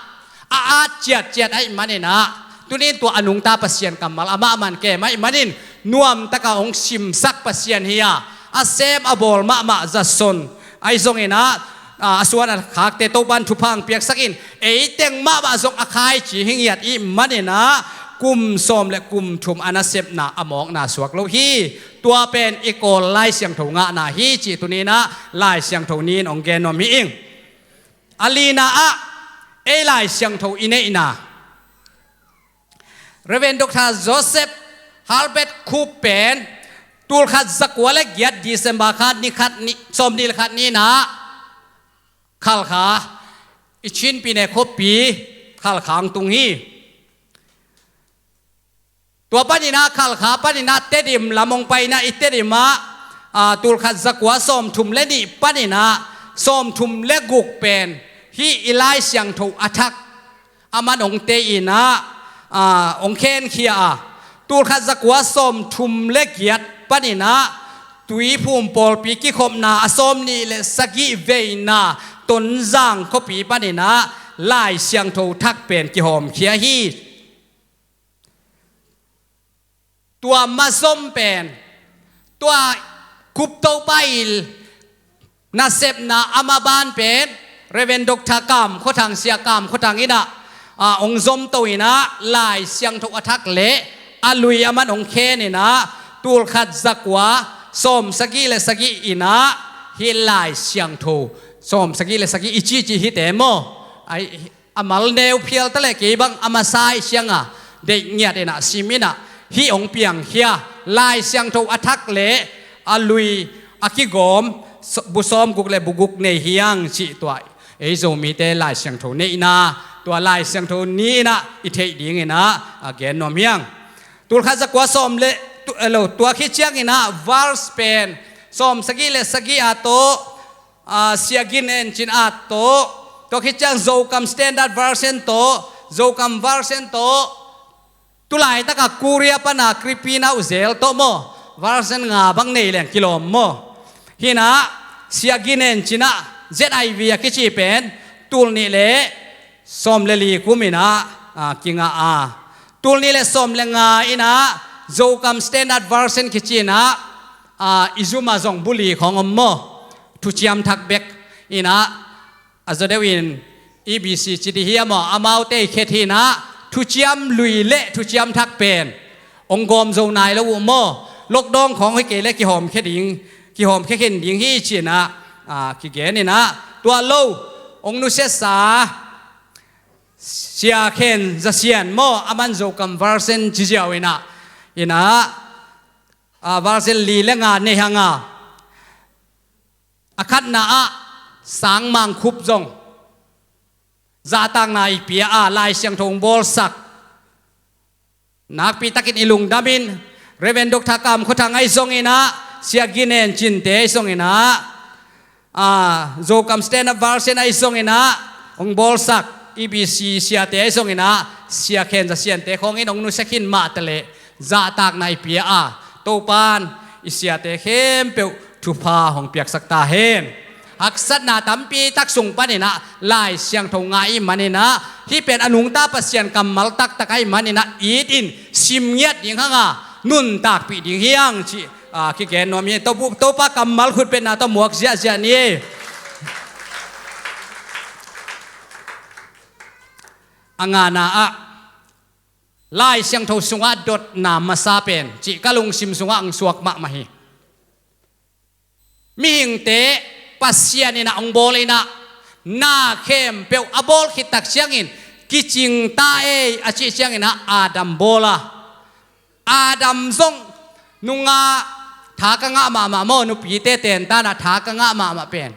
a at ciatciat ahih manin ah, tuni in tua a nungta Pasian kammal amah man kem ahih manin nuamtaka hong simsak Pasian hi a, a sem a bawl mahmah Judson ahi zongin ah, a, a suan a khakte Topa'n thupha hong piaksak in, ei teng mahmah zong a khaici hi ngiat ahih manin ah kum sawm le kum thum a nasepna a mawkna suak lo hi. Tua pen i Kawl Lai Siangtho ngahna hi cih tuni in ah Lai Siangtho ni in hong gen nuam hi ing. A lina ah ei Lai Siangtho i neihna, Reverend Doctor Joseph Halbert Cope pen tulkhat zakua le giat December kha ni khat ni, sawmnih le khat ni in ah Khalkha, i Chin pyine khuapi Khalkha hong tung hi. Tua panin ah Khalkha panin ah Tedim lam hong pai in ah i Tedim ah, a, tulkhat zakua sawmthum le nih panin ah sawmthum le guk pen hih i Lai Siangtho a thak aman hong tei in ah, a, hong khenkhia a, tulkhat zakua sawmthum le giat panin ah Tuiphum pawlpi kikhopna a sawmnih le sagih veina Tonzang khuapi panin ah Lai Siangtho thak pen kihawmkhia hi. Tua mazom pen, tua Cope Topa i nasepna a maban pen Reverend Doctor Kam Khua Thang, Sia Kam Khua Thang in ah, a, hong zomto in ah Lai Siangtho a thak le a lui aman hong khen in ah tulkhat zakua sawmsagih le sagih in ah hih Lai Siangtho sawmsagih le sagih i cici hite maw? Ai, a mal neu phial ta leh kei bang a masa ahih ciang a deih ngiat in ah sim in ah hih hong piangkhia, Lai Siangtho a thak le a lui a kigawm, bu sawmguk le bu guk nei hi hang cih tua ei Zomite Lai Siangtho neihna, tua Lai Siangtho ni in ah i theih ding in ah a gen nuam hi hang. Tulkhat zakua sawm le tu-, eh, lo, tua khit ciang in ah verse pen sawmsagih le sagih a tawh, a, Sia Gin En Cin at tawh, tua khit ciang Zokam Standard Version tawh, Zokam Version tawh, tu laitaka Korea pana Kripi nauh zel tawh maw, version nga bang nei leng kilawm maw? Hi in ah Sia Gin En Cin ah Z I V a kici pen tul nih le sawm le li kum in ah, a, kingah a, tul nih le sawm le nga in ah Zokam Standard Version kici in ah, a, i zum ah zong bu li khawng om maw? Thuciam thak bek in ah, a zaw deuh in E B C ci ding hi a maw, amaute i khet hi in ah thuciam lui le thuciam thak pen hong gawm zo nai lo uh maw? Lockdown khawng hi kei le kihawmkhia ding, kihawmkhia khin ding hi ci in ah, a, kigen in ah, tua lo hong nusiasa Sia Khen Za Sian maw, aman Zokam Version ci ziau in ah, in ah, a, version li le nga nei hang a, a khatna ah Sang Mang Khup zong zahtakna i pia a, Lai Siangtho hong bawlsak. Nakpi takin i lungdam in, Reverend Doctor Kam Khua Thang ahi zong in ah, Sia Gin En Cinte ahi zong in ah, a, Zokam Standard Version ahi zong in ah hong bawlsak, E B C siate ahi zong in ah, Sia Khen Za Siante khawng in hong nusia khin mah ta leh zahtakna i pia a, Topa'n i siate khempeuh thupha hong piaksak ta hen. Haksatna tampi tak sung panin ah Lai Siangtho ngah ahih manin ah, hih pen a nungta Pasian kammal taktak ahih manin ah it in sim ngiat ding hang a, nuntakpih ding hi hang cih, a, kigen nuam hi. Topa, Topa kammal khutbetna tawh muak ziahziah ni. A ngana ah Lai Siangtho sungah dotna masa pen cih ka lungsim sungah hong suak mahmah hi. Mihingte Pasian in ah hong bawl in ah, na khempeuh a bawl khit tak ciangin kicing ta ei a cih ciangin ah Adam bawl a, Adam zong nungah tha ka ngah mahmah maw, nupite tentanah tha ka ngah mahmah pen.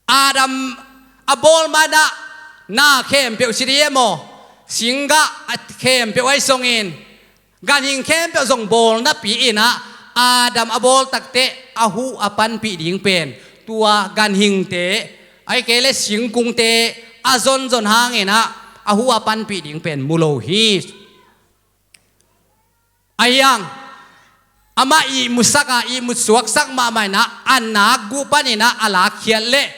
Adam a bawl manah na khempeuh si dih e maw, singgah a khempeuh ahi zongin, ganhing khempeuh zong bawl napi inah Adam a bawl takteh a huh a panpih ding pen tua ganhingte, ahih kei leh singkungte a zonzon hanginah a huh a panpih ding pen mu lo hi. Ahi hang amah ihmusak a, ihmut suaksak mahmah inah a nak guh paninah a lakkhiat leh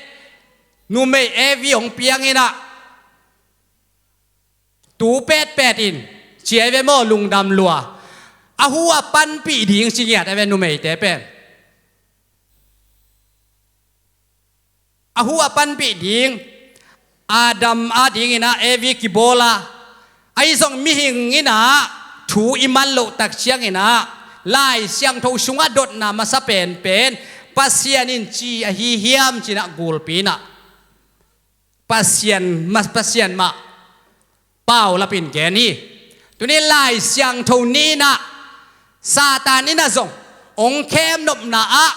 numei Evi hong pianginah tu petpet in ci ahi ve maw, lungdam lua. A huh a panpih ding ci ngiat ahi ve numeite pen. A huh a panpih ding Adam a dinginah Evi kibawl a, ahi zong mihing inah thu i man loh tak cianginah Lai Siangtho sungah dotna masa penpen Pasian in ci ahi hiam cinah gulpi inah Pasian, ma-, Pasian mah paulap in gen hi. Tuni Lai Siangtho ni inah Satan inah zong hong khemnopna ah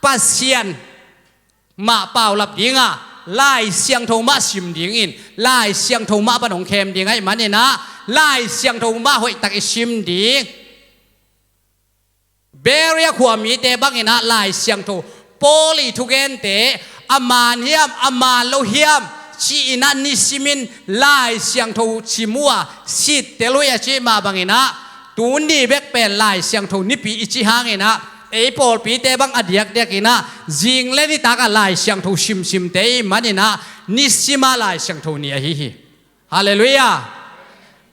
Pasian mah paulap dinga Lai Siangtho mah sim dingin, Lai Siangtho mah pan hong khem ding ahih maninah Lai Siangtho mah hoihtak i sim ding. Beria khua mite banginah Lai Siangtho Paul i thugente a man hiam, a man lo hiam ci-inah nisimin Lai Siangtho sim uh a, sitte lui a cih mah banginah tuni bek pen Lai Siangtho nipi i cih hanginah ei pawlpite bang a diakdiakinah zing le nitakah Lai Siangtho simsimte i maninah nisimah Lai Siangtho ni ahi hi. Halleluiah.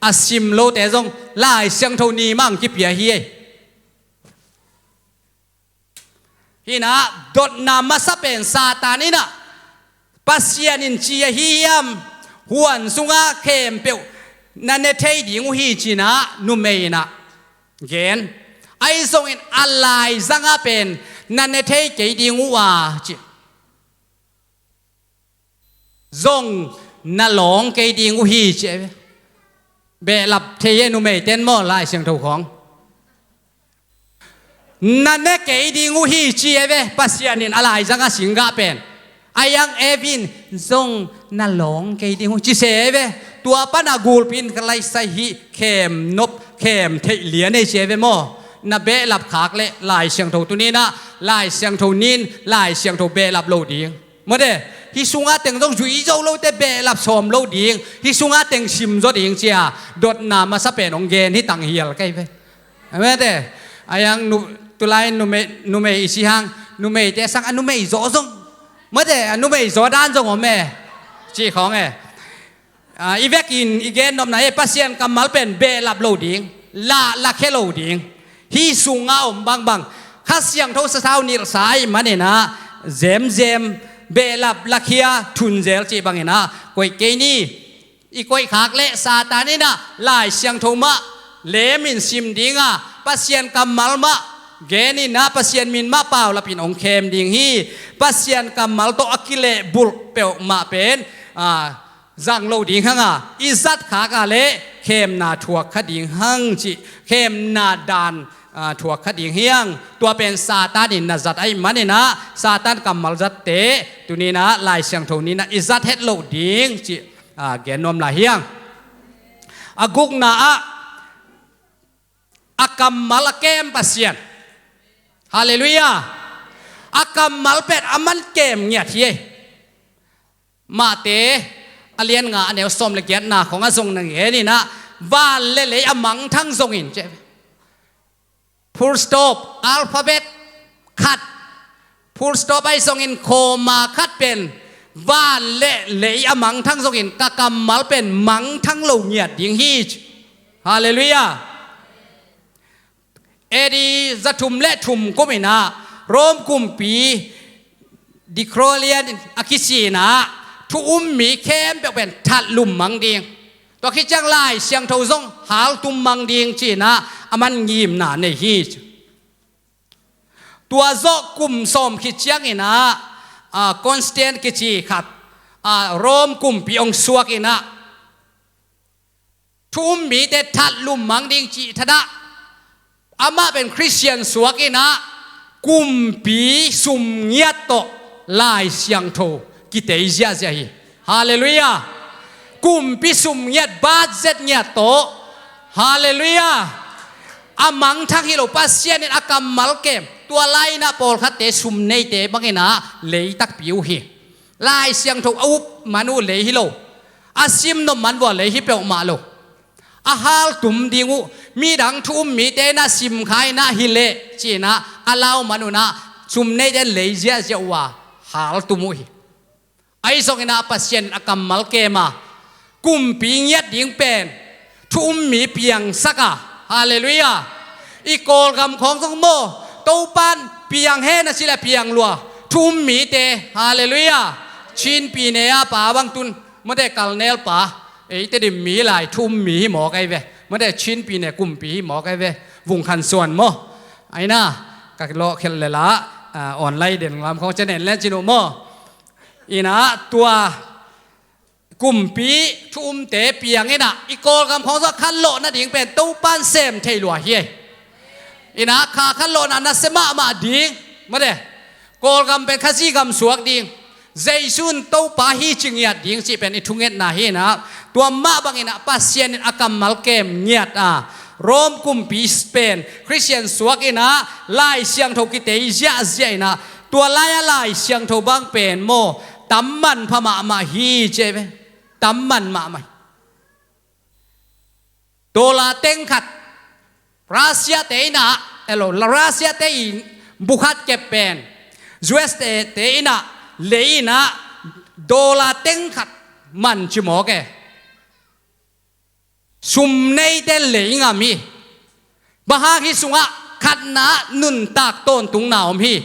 A sim lote zong Lai Siangtho ni mah ang kipia hi ei. Hinah dotna masa pen Satan inah Pasian in ci ahi hiam, huan sungah khempeuh na ne thei ding uh hi cinah numei inah gen. Ahi zongin a laizangah pen na ne thei kei ding uh a ci. Zong na lawng kei ding uh hi ci ahi ve. Behlap thei e numeiten maw Lai Siangtho khawng. Na ne kei ding uh hi ci ahi ve Pasian in a laizang a singgah pen. Ahi hang Evi in zong na lawng kei ding uh ci se ahi ve. Tua pana gulpi in ka laisai hi khem nop khem theih lian ei ci ahi ve maw. Na behlap khak leh Lai Siangtho tuninah Lai Siangtho nin Lai Siangtho behlap lo ding. Mawte, hih sungah teng zong zui zo lote behlap sawm lo ding, hih sungah teng sim zaw ding cia dotna masa pen hong gen hi tanghial kei ve. Mawte, a yang nu, tulai numei, numei i si hang, numeite sang a numei zaw zong. Mawte, a numei zaw dan zong om e. Ci khawng e. Ah, i vekin i gennopna hi Pasian kammal pen behlap lo ding, lah lakhia lo ding. Hih sungah om bangbang Kha Siangtho sathau nilhsa ahih maninah zemzem behlap lakhia thunzel cih banginah koih kei ni. I koih khak leh Satan inah Lai Siangtho mah lemin sim dinga Pasian kammal mah geninah Pasian min mah paulapin hong khem ding hi. Pasian kammal tawh a kilehbulh peuhmah pen, ah, zang lo ding hanga i zat khak a leh khemna thuak kha ding hang cih khemna dan, ah, thuak kha ding hiang. Tua pen Satan in na zat ahih maninah Satan kammal zatte tuninah Lai Siangtho ninah i zat het lo ding cih, ah, gen nuam lai hiang. A gukna ah a kammal a kem Pasian. Halleluiah. A kammal pen a man kem ngiat hi ei. Mahte a lian nga a neu sawm le giatna khawng a zong na ngeninah van le lei a mangthang zongin ci. Full stop, alphabet khat. Full stop ahi zongin comma khat pen van le lei a mangthang zongin ka kammal pen mangthang lo ngiat ding hi ci. Halleluiah. A D zathum le thum kuminah Rome kumpi Diocletian a kisinah thu um mi khempeuh pen thatlum mang ding. Tua khit ciang Lai Siangtho zong haltum mang ding cinah a man ngimna nei hi. Tua zawh kum sawm khit cianginah, ah, Constantine kici khat, ah, Rome kumpi hong suakinah thu um mite thatlum mang ding cih thadah Amah pen Khristian suak inah kumpi sum ngiat tawh Lai Siangtho kitei ziahziah hi. Halleluiah. Kumpi sum ngiat, budget ngiat tawh. Halleluiah. A mangthang hi lo, Pasian in a kammal kem. Tua lai inah pawlkhatte sum neite bang inah lei takpi uh hi. Lai Siangtho a up man uh lei hi lo. A sim nop man vua lei hi peuhmah lo. A haltum ding uh, midang thu um mite inah sim kha inah hi leh ci inah a lau man uh inah sum neite in lei ziahziah uh a haltum uh hi. Ahi zong inah Pasian in a kammal kem a, kumpi ngiat ding pen thu um mi piangsak a. Halleluiah. I Kawlgam khawng zong maw, Topan piang hen a ci leh piang lua thu um mite. Halleluiah. Chin pi ne a pa bang tun, mate, Kalnel pa, eite dim mi lai thu um mi hi mawk ahi ve. Mate, Chin pi ne kumpi hi mawk ahi ve. Vung Khan Suan maw. Aina, ka lawh khelh le la, ah, online den lam khawng channel len cin uh maw. Inah tua kumpi thu umte piang inah i Kawlgam khawng zong khanlawh nading pen Topan sem thei lua hi. Inah kha khanlawhna nasia mahmah ding. Mate, Kawlgam pen Khazih gam suak ding. Jesu in Topa hi ci ngiat ding cih pen i thungetna hi inah, tua mah bang inah Pasian in a kammal kem ngiat a, Rom kumpi pen Khristian suak inah Lai Siangtho kitei ziahziah inah, tua lai-a Lai Siangtho bang pen maw, tam manpha mahmah hi ci ve. Tam man mahmah hi. Dollar teng khat Russia te inah, elo, Russia te in bu khat kep pen U S te, te inah lei inah dollar teng khat man ci mawk e. Sum neite lei ngam hi. Bang hang, hih sungah khatna, nuntak tawntungna om hi.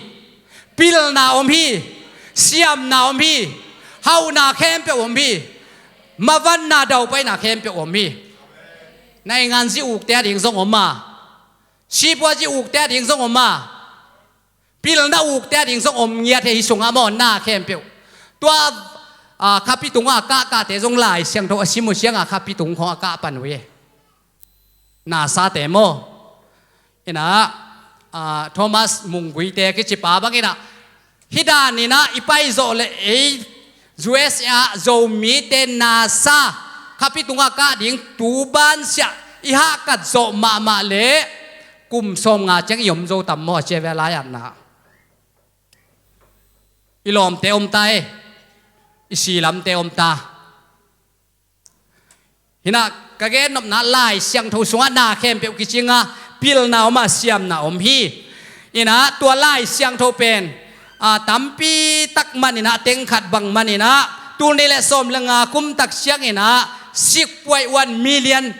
Pilna om hi. Siamna om hi. Hauhna khempeuh om hi. Mavanna daupaina khempeuh om hi. Naingan zi ukte a ding zong om a, sipua zi ukte a ding zong om a, pilna ukte a ding zong om ngiat hi, hih sungah maw, na khempeuh. Tua, ah, khapi tungah kahkahte zong Lai Siangtho a sim uh ciangah khapi tung khawng a kah pan uh hi. Nasate maw. Inah, ah, Thomas Mungguite kici pa bang inah, hih dan inah i paizawh leh ei U S A ah Zomite nasa khapi tungah kah ding tu bansiah i hahkat zawh mahmah leh kum sawmnga ciang i om zo tam maw, a ci ve, lai-atna. I lawmte om ta e. I silamte om ta. Hinah ka gennopna Lai Siangtho sungah na khempeuh kicing a, pilna om a, siamna om hi. Inah tua Lai Siangtho pen, a, tampi tak man inah, teng khat bang man inah, tul nih le sawm le nga kum tak ciang inah six point one million,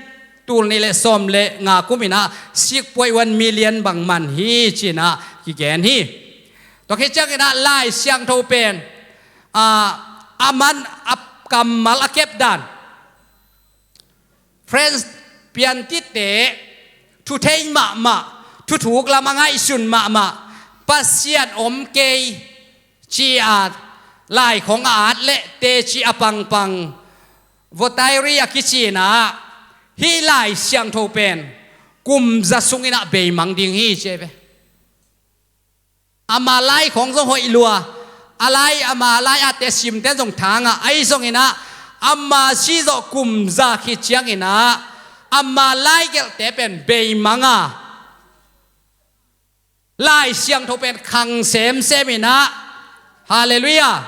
tul nih le sawm le nga kum inah six point one million bang man hi ci inah kigen hi. Tua khit ciang inah Lai Siangtho pen, a, a man, a kammal a kep dan. French piantitte, thu thei mahmah, thuthuk lam a ngaihsun mahmah, Pasian om kei ci a, lai khawng a at leh teci a pangpang, votary a kici inah, hih Lai Siangtho pen kum za sung inah beimang ding hi ci ve. Ama lai khawng zong hoih lua. A lai, ama lai-atte simte zong thang a, ahi zong inah, ama si zawh kum za khit ciang inah, ama lai gelhte pen beimang a, Lai Siangtho pen khang semsem inah. Halleluiah.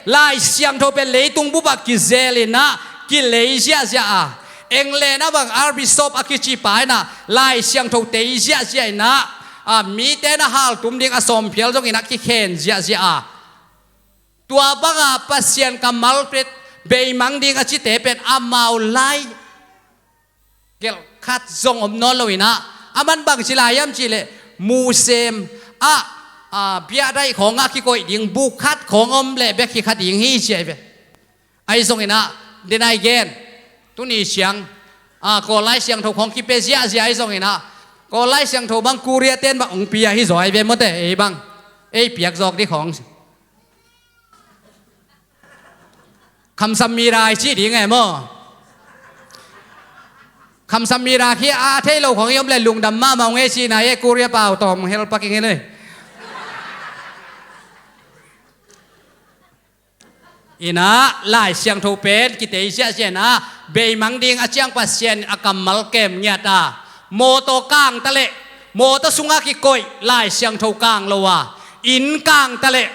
Lai Siangtho pen leitung bup ah kizel inah, kilei ziahziah a. England a bang Archbishop a kici pa inah Lai Siangtho tei ziahziah inah, a, mite na haltum ding a sawmphial zong inah kikhen ziahziah a. Tua banga Pasian kammal pen beimang ding a cite pen amau lai gelh khat zong om nawn lo inah, a man bang ci lai hiam cih leh, museum ah, a, biahdaih khawng ah kikoih ding bu khat khawng om leh bek hi kha ding hi ci ahi ve. Ahi zong inah, den ai gen, tuni ciang, a, Kawl Lai Siangtho khawng kipia ziahziah ahi zong inah, Kawl Lai Siangtho bang Korea ten bang hong pia hi zaw ahi ve maw te, ei bang, ei piak zawk dih khawng. Khamsam mi rai cih ding e maw? Khamsam mi ra khi a thei lo khong i om le lungdam mahmah ung ei, sihna ei, Korea pau tawm hel paking hi le. Inah Lai Siangtho pen kitei siahsiah inah beimang ding a ciang Pasian a kammal kem ngiat a, mawtaw kang ta leh, mawtaw sungah kikoih Lai Siangtho kang lo a, inn kang ta leh,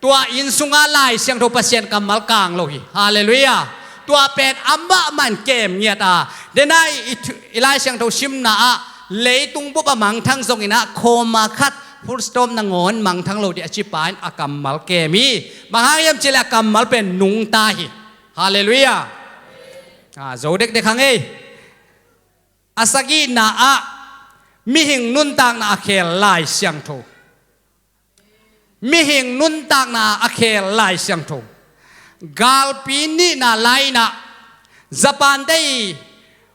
tua inn sungah Lai Siangtho Pasian kammal kang lo hi. Halleluiah. Tua pen amah man kem ngiat a, denah i, i Lai Siangtho simna ah leitung bup a mangthang zong inah comma khat full stop nangawn mangthang lo dih a cipa in a kammal kem hi. Bang hang hiam cihleh a kammal pen nungta hi. Halleluiah. A, zo dekdek hang ei. A sagihna ah mihing nuntakna a khel Lai Siangtho. Mihing nuntakna a khel Lai Siangtho. Galpi nihna lai inah Japan te i,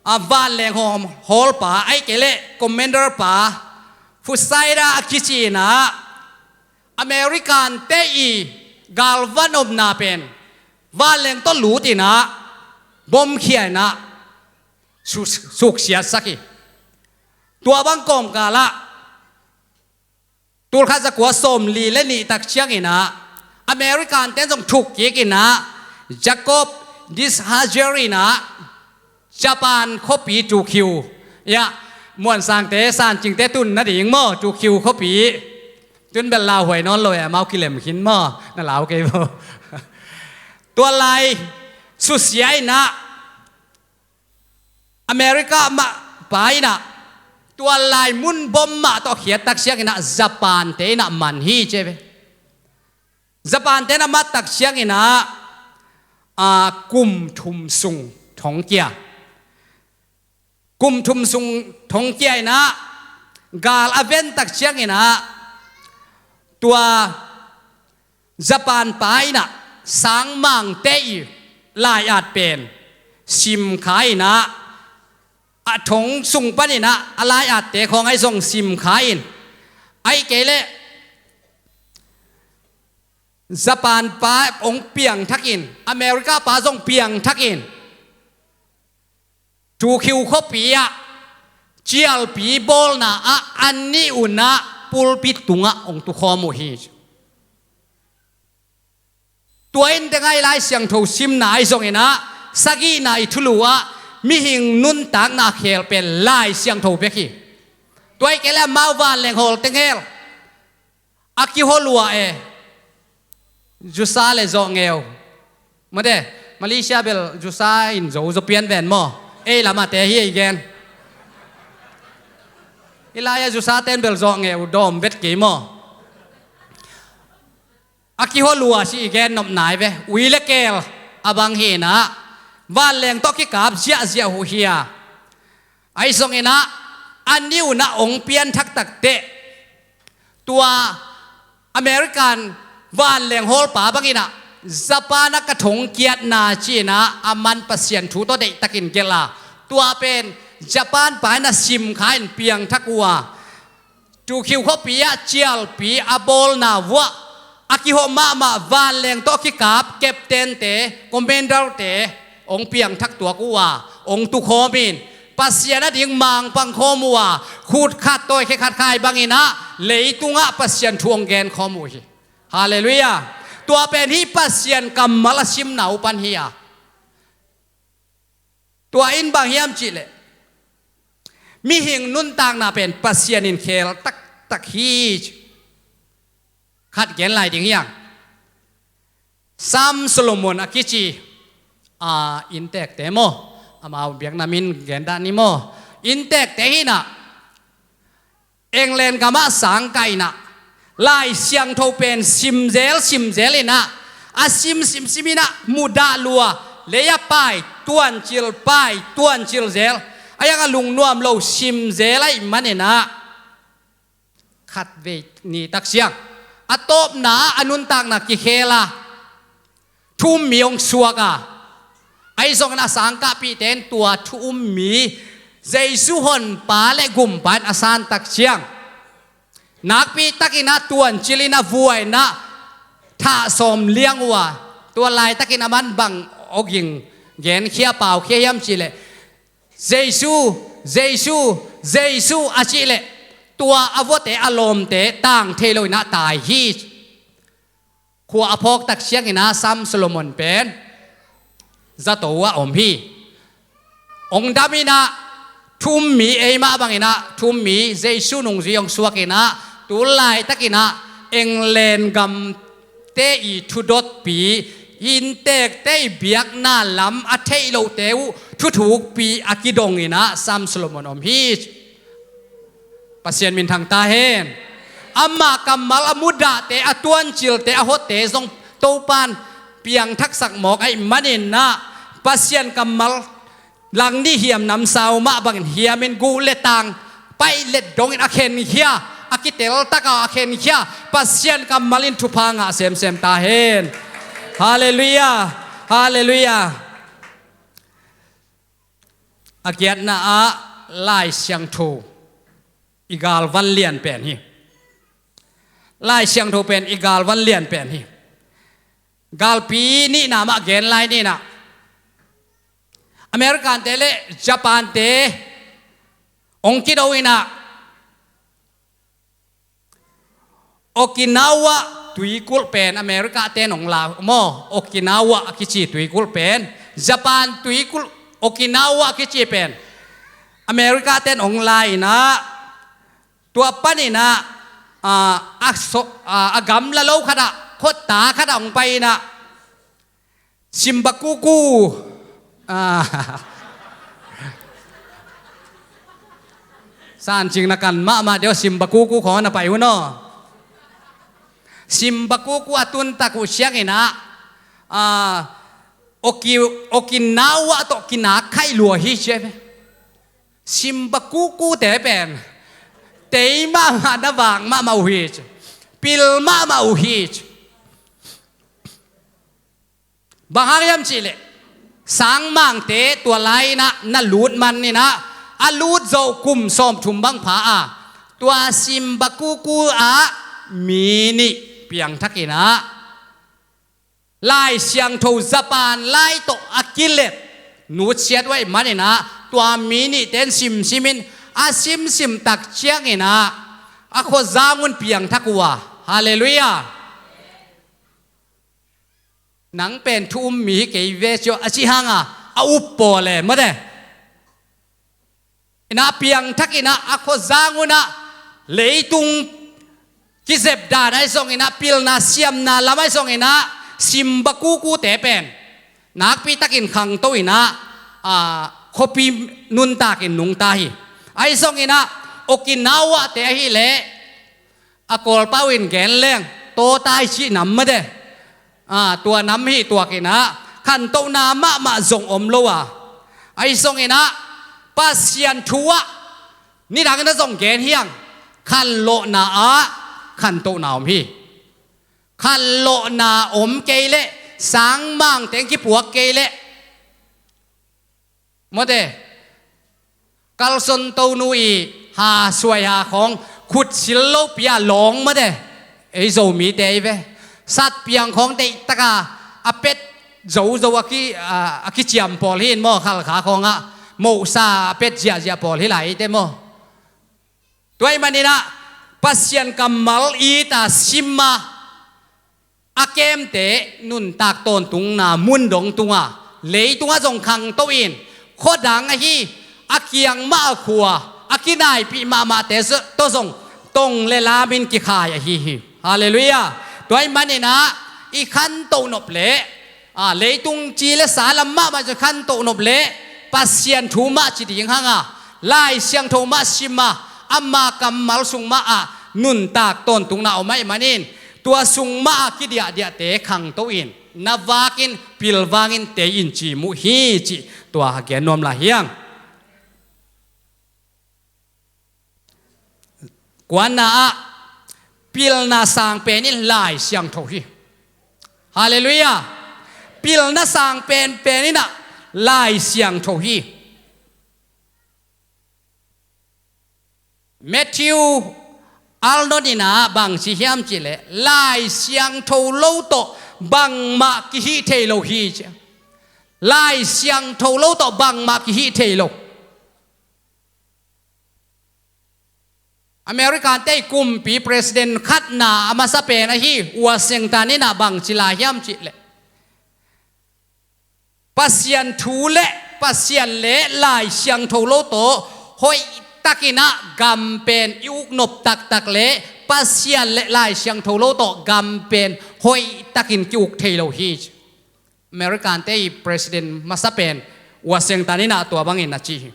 a, vanleng haw-, hawlpa, ahih kei leh commander pa, Fusaida a kici inah American te i galvan omna pen vanleng tawh lut inah bom khia inah su-, suksiatsak hi. Tua bang kawmkal ah tulkhat zakua sawmli le nih tak ciang inah American ten zong thuk kik inah Jacob Dish-Hazer inah Japan khuapi Tokyo, ya, Muansangte, Sancingte tun nading maw, Tokyo khuapi. Tun bel lauhuai nawn lo e, amau kilem khin maw, na lau kei maw. Tua lai susia inah America mah pa inah tua lai mun bom mah tawh khiat tak ciang inah Japan te inah man hi ci ve. Japan te inah mat tak ciang inah, a, kum thum sung thongkia. Kum thum sung thongkia inah gal a ven tak ciang inah tua Japan pa inah sangmangte i lai-at pen simkha inah a thong sung pan inah a lai-atte khawng ahi zong simkha in, ahih kei leh Japan pa hong piangthak in, America pa zong piangthak in, Tokyo khuapi ah cialpi bawlna ah an nih unah pulpit tungah hong tukhawm uh hi. Tua in tengah i Lai Siangtho simna ahi zong inah sagihna i thulu ah mihing nuntakna a khel pen Lai Siangtho bek hi. Tua ahih kei leh amau vanleng hawl teng hel a kihaw lua e. Zusa le zawhngeu. Mate, Malaysia bel zusa in zo zaw pian ven maw? Ei lamate hi ei gen. I lai-ah zusa ten bel zawhngeu dawm vet kei maw? A kihaw lua si i gen nop nai ve. Ui le keel a bang hi inah vanleng tawh kikap ziahziah uh hi a. Ahi zong inah a nih unah hong pianthak takteh tua American vanleng hawlpa bang inah Japan ah ka thongkiatna ci inah a man Pasian thu tawh deihtakin gelh a, tua pen Japan pa inah simkha in piangthak uh a, Tokyo khuapi ah cialpi a bawlna vuah a kihawh mahmah vanleng tawh kikap captain te, commander te hong piangthak tuak uh a, hong tukhawm in Pasian ading mangpang khawm uh a, khut khat tawi khe khat khai bang inah leitungah Pasian thu hong genkhawm uh hi. Halleluiah. Tua pen hih Pasian kammal a simna uh pan hi a. Tua in bang hiam cihleh mihing nuntakna pen Pasian in khel taktak hi. Khat gen lai ding hiang. Sam Solomon a kici, a, inntekte maw, amau biakna min gen dah ni maw? Inntekte hi inah England gamah sangkah inah Lai Siangtho pen simzel simzel inah a sim simsim inah mudah lua, lei-ah pai tuancil, pai tuancil zel. A hiang a lungnuam lo simzel ahih man inah khatvei ni tak ciang a tawpna ah a nuntakna kikhel a, thu um mi hong suak a, ahi zongin a sangkahpihte in tua thu um mi Jesu honpa le gumpa in a san tak ciang nakpi takin a tuancil in a vua in a thah sawm liang uh a, tua laitakin a man bang awging genkhia paukhia hiam cihleh Jesu, Jesu, Jesu a cih leh tua a vuate a lawmte tang thei lo in ah tai hi. Khua a phawk tak ciangin ah Sam Solomon pen zato ah om hi. Hong dam in ah thu um mi, eimah bangin ah thu um mi, Jesu nungzui hong suak in ah, tu laitakin ah England gamte i thudotpi, inntekte i biakna lam a theih lohte uh thuthukpi a kidong in ah Sam Solomon om hi. Pasian minthang ta hen. Ama kammal a mudahte, a tuancilte, a hotte zong Topan piangthaksak mawk ahih manin ah, Pasian kammal langnih hiam namsau mah bangin hiamin guh le tang paih let dongin a khenkhia, a kiteltak a khenkhia Pasian kammal in thupha ngah semsem ta hen. Halleluiah. Halleluiah. A giatna ah Lai Siangtho i galvan lian pen hi. Lai Siangtho pen i galvan lian pen hi. Galpi nihna mah gen lai ni in ah, Americante le Japante hong kido in ah, Okinawa tuikulh pen America ten hong la maw, Okinawa a kici tuikulh pen, Japan tuikulh, Okinawa a kici pen America ten hong la in ah, tua panin ah, a, a, so, a, a gamla lo khat ah, khuata khat ah hong pai in ah, Simbakuku. Ah. Sancing na kan mahmah deuh, Simbakuku khawng na pai uh naw. Simbakuku a tuntak uh ciangin ah, ah, Oki-, Okinawa tawh kinak khaih lua hi ci ve. Simbakukute pen tei mahmah, na vak mahmah uh hi ci. Pil mahmah uh hi ci. Bang hang hiam cihleh, sangmangte tua lai-in ah na lut man in ah, a lut zawh kum sawmthum bang pha a, tua Simbakuku ah mi nih piangthak in ah, Lai Siangtho Japan lai tawh a kilet nutsiat uh ahih man in ah, tua mi nihte in simsim in, a simsim tak ciangin ah, a khuazang un piangthak uh a. Halleluiah. Nang pen thu um mi hi kei ve cio, a cih hang a, a up pawl e, mawte. In ah piangthak in ah, a khuazang un ah, leitung kizep dan ahi zongin ah, pilna siamna lam ahi zongin ah, Simbakukute pen nakpi takin khangto in ah, a, khuapi nuntakin nungta hi. Ahi zongin ah, Okinawa-te ahih leh, a Kawlpau in gen leng, Tawtai cih nam mawte. A, tua nam hi tuak in ah, khantohna mahmah zong om lo a. Ahi zongin ah, Pasian thu ah, nidangin ah zong gen hi hang, khanlawhna ah khantohna om hi. Khanlawhna om kei leh, sangmangte in kipuak kei leh, mawte, kalson tonu i ha suai ha khawng, khut sil lopi a lawng mawte, ei Zomite ei ve. Satpiang khawng deihtak a, a pet zozo a ki, a, a kiciam pawl hi in maw, Khalkha khawng ah mohsa a pet ziahziah pawl hi lai eite maw. Tua ahih man in ah, Pasian kammal it a sim a, a kemte nuntak tawntungna mun dong tung a, leitung ah zong khangto in, khuadang ahi, a kiang mah a khua, a kinaipih mahmahte tawh zong tong le lam in kikhai ahi hi. Halleluiah. Tua ahih man in ah, i khantoh nop leh, a, leitung ci le sa lam mahmah zong khantoh nop leh, Pasian thu mah ci ding hang a, Lai Siangtho mah sim a, ama kammal sung mah ah nuntak tawntungna om ahih manin, tua sung mah a kidiahdiahte khangto in, na vak in, pilvang in, tei in ci mu hi cih tua gen nuam lai hi hang. Kuana ah, pilna sang pen in Lai Siangtho hi. Halleluiah. Pilna sang penpen in ah Lai Siangtho hi. Matthew Arnold in ah bang ci hiam cihleh, Lai Siangtho lo tawh bangmah kihih thei lo hi ci. Lai Siangtho lo tawh bangmah kihih thei lo. American te i kumpi president khatna a masa pen ahi Washington in ah bang ci lai hiam cih leh, Pasian thu le Pasian le Lai Siangtho lo tawh hoih takin ah gam pen i uknop taktak le Pasian le Lai Siangtho lo tawh gam pen hoih takin ki-uk thei lo hi. American te i president masa pen Washington in ah tua bangin a ci hi.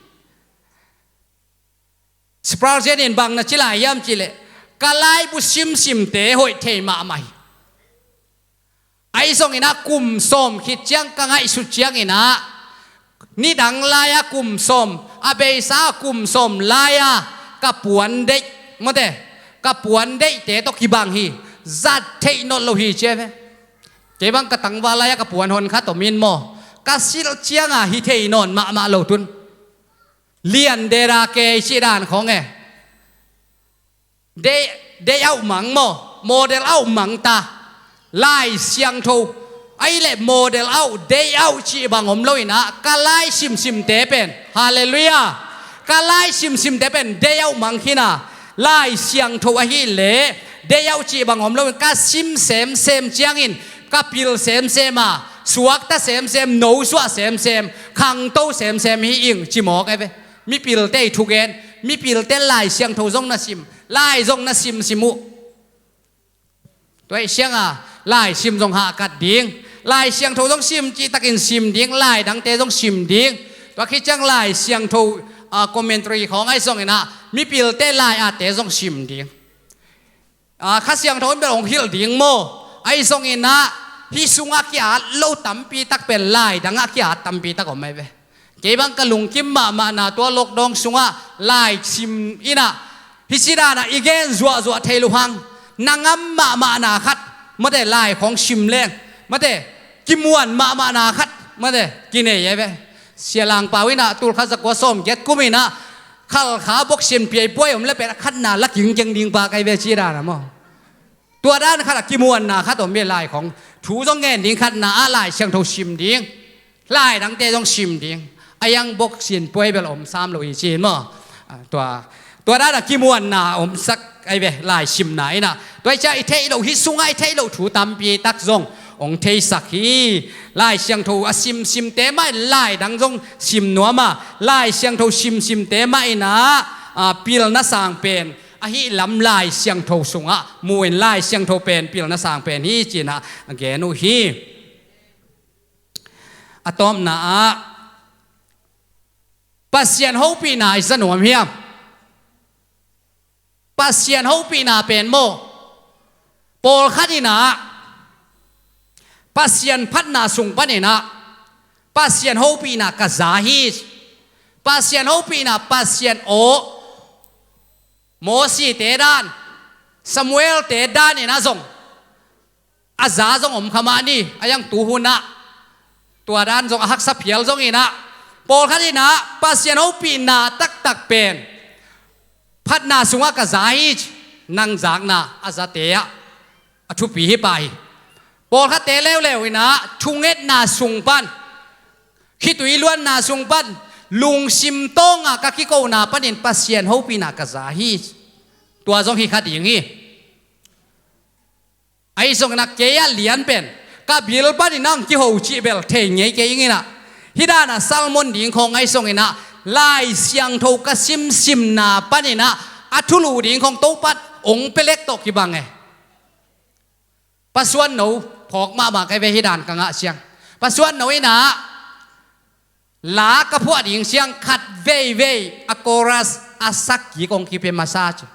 Spurgeon in bang na ci lai hiam cih leh, ka laibu simsimte hoih thei mahmah hi. Ahi zongin ah kum sawm khit ciang ka ngaihsut ciangin ah nidang lai-a kum sawm, a beisa kum sawm lai-a ka puan deih, mawte, ka puan deihte tawh kibang hi. Zat theih nawn lo hi ci ve. Kei bang ka tangval lai-a ka puan hon khat om in maw, ka silh ciangah hi thei nawn mahmah lo tun. Lian dera kei cih dan khawng e. Day, day out mang maw, model out mang ta. Lai Siangtho ahih leh model out, day out cih bang om lo in ah, ka lai simsimte pen, halleluiah, ka lai simsimte pen day out mang khin a, Lai Siangtho ahih leh day out cih bang om lo in, ka sim semsem ciangin ka pil semsem a, suakta semsem, nosuah semsem, khangto semsem hi ing ci mawk e ve. Mipilte i thugen, mipilte Lai Siangtho zong na sim, lai zong na simsim uh. Tua ahih ciangah lai sim zong hahkat ding, Lai Siangtho zong sim cihtakin sim ding, lai dangte zong sim ding. Tua khit ciang Lai Siangtho, ah, commentary khawng ahi zongin ah mipilte lai-ate zong sim ding. Ah, Kha Siangtho in bel hong hilh ding maw? Ahi zongin ah hih sungah ki-at lo tampi tak pen lai dangah ki-at tampi tak om ahi ve. Kei bang ka lungkim mahmahna tua lockdown sungah lai sim in ah, hih ci dan ah i gen zuahzuah thei lo hang, na ngam mahmahna khat, mawte, lai khawng sim leng, mawte, kimuan mahmahna khat, mawte, kinei ahi ve. Sia Lang Pau in ah tul khat za kua sawm giat kum in ah Khalkha boxing piaipuai om le pen a khatna la kingkeng ding pa ka hi ve ci dan a maw. Tua dan khat a kimuanna khat om hi, lai khawng thu zong ngen ding, khatna ah Lai Siangtho sim ding, lai dangte zong sim ding. A yang boxing puai bel om sam lo hi ci maw. Ah, tua, tua dan a kimuanna omsak ahi ve lai simna in ah. Tua hi ciah i theih loh, hih sungah i theih loh thu tampi tak zong hong theisak hi. Lai Siangtho a simsimte mah in lai dang zong sim nuam a, Lai Siangtho simsimte mah in ah, ah, pilna sang pen, ahih lam Lai Siangtho sungah mu in Lai Siangtho pen pilna sang pen hi ci in ah gen uh hi. A tawpna ah, Pasian hopihna i za nuam hiam? Pasian hopihna pen maw, pawlkhat in ah Pasian phatna sung panin ah Pasian hopihna ka za hi. Pasian hopihna, Pasian aw, Mosite dan, Samuelte dan in ah zong a za zong om kha mah ni, a yang tu hun ah tua dan zong a haksa phial zong in ah, pawlkhat in ah Pasian hopihna taktak pen phatna sungah ka za hi ci, nang zakna a zate ah a thupi hi pah hi. Pawlkhatte leuleu in ah thungetna sung pan, khitui luanna sung pan, lungsim tawngah ka kikona panin Pasian hopihna ka za hi ci, tua zong hi kha ding hi. Ahi zongin ah kei a lian pen ka bil panin ah hong kiho cih bel thei ngei kei ing in ah, hih dan a sermon ding khawng ahi zongin ah Lai Siangtho ka simsimna panin ah a thulu ding khawng Topa'n hong pia lek tawh kibang e. Pa Suan No, phawk mahmah ka hi ve hih dan ka ngah ciang. Pa Suan No in ah la ka phuah ding ciang khat veivei a chorus a sak kik hong kipia masa ci.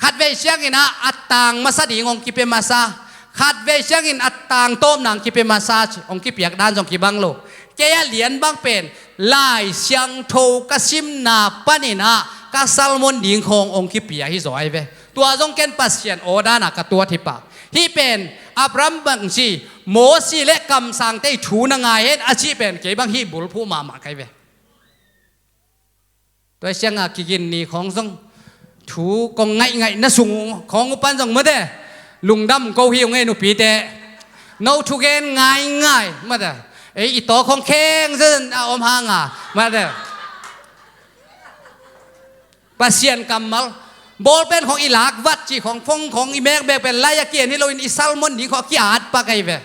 Khat vei ciangin ah a tang masa ding hong kipia masa, khat vei ciangin a tang tawpna hong kipia masa ci, hong kipiak dan zong kibang lo. Kei a lian bang pen Lai Siangtho ka simna panin ah ka sermon ding khawng hong kipia hi zaw ahi ve. Tua zong ken Pasian aw dan a ka tuat hi pah. Hih pen Abraham bang ci, Mosi le kamsangte i thu na ngai hen a cih pen kei bang hih bulphuh mahmah ka hi ve. Tua hi ciangah kigin ni khawng zong thu kong ngaihngaih na sung khawng uh pan zong mate, lungdam ko hi ung ei nupite. No thugen ngaingai mate, ei i tawk khawng kheng zen a om hanga mate. Pasian kammal, ball pen khong i lakvat cih khong, phone khong i mekmek pen lai a ki-en hi loin i sermon ding khong a ki-at pak ahi ve.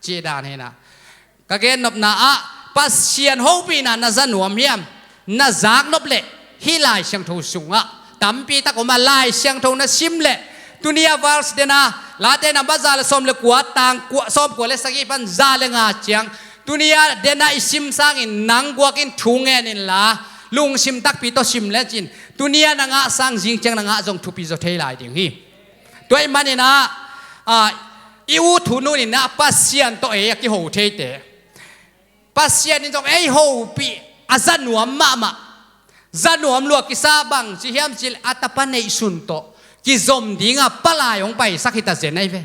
Cih dan hi na. Ka gennopna ah, Pasian hopihna na za nuam hiam? Na zaknop leh hih Lai Siangtho sungah tampi tak om a, Lai Siangtho na sim leh, tuni a verse den a, Late number za le sawm le kua, tang kua, sawm kua le sagih pan za le nga ciang, tuni a den a i sim sangin nang guakin thu ngen inla, lungsim takpi tawh sim lecin, tuni a na ngah sang zing ciang na ngah zong thupi zaw thei lai ding hi. Tua ahih manin ah, ah, i ut thu nunin ah Pasian tawh ei a kiho theite, Pasian in zong ei hopih a za nuam mahmah. Za nuam lua kisa bang ci hiam cih leh a tapa neihsun tawh kizom ding a palai hong paisak hi ta zen ahi ve.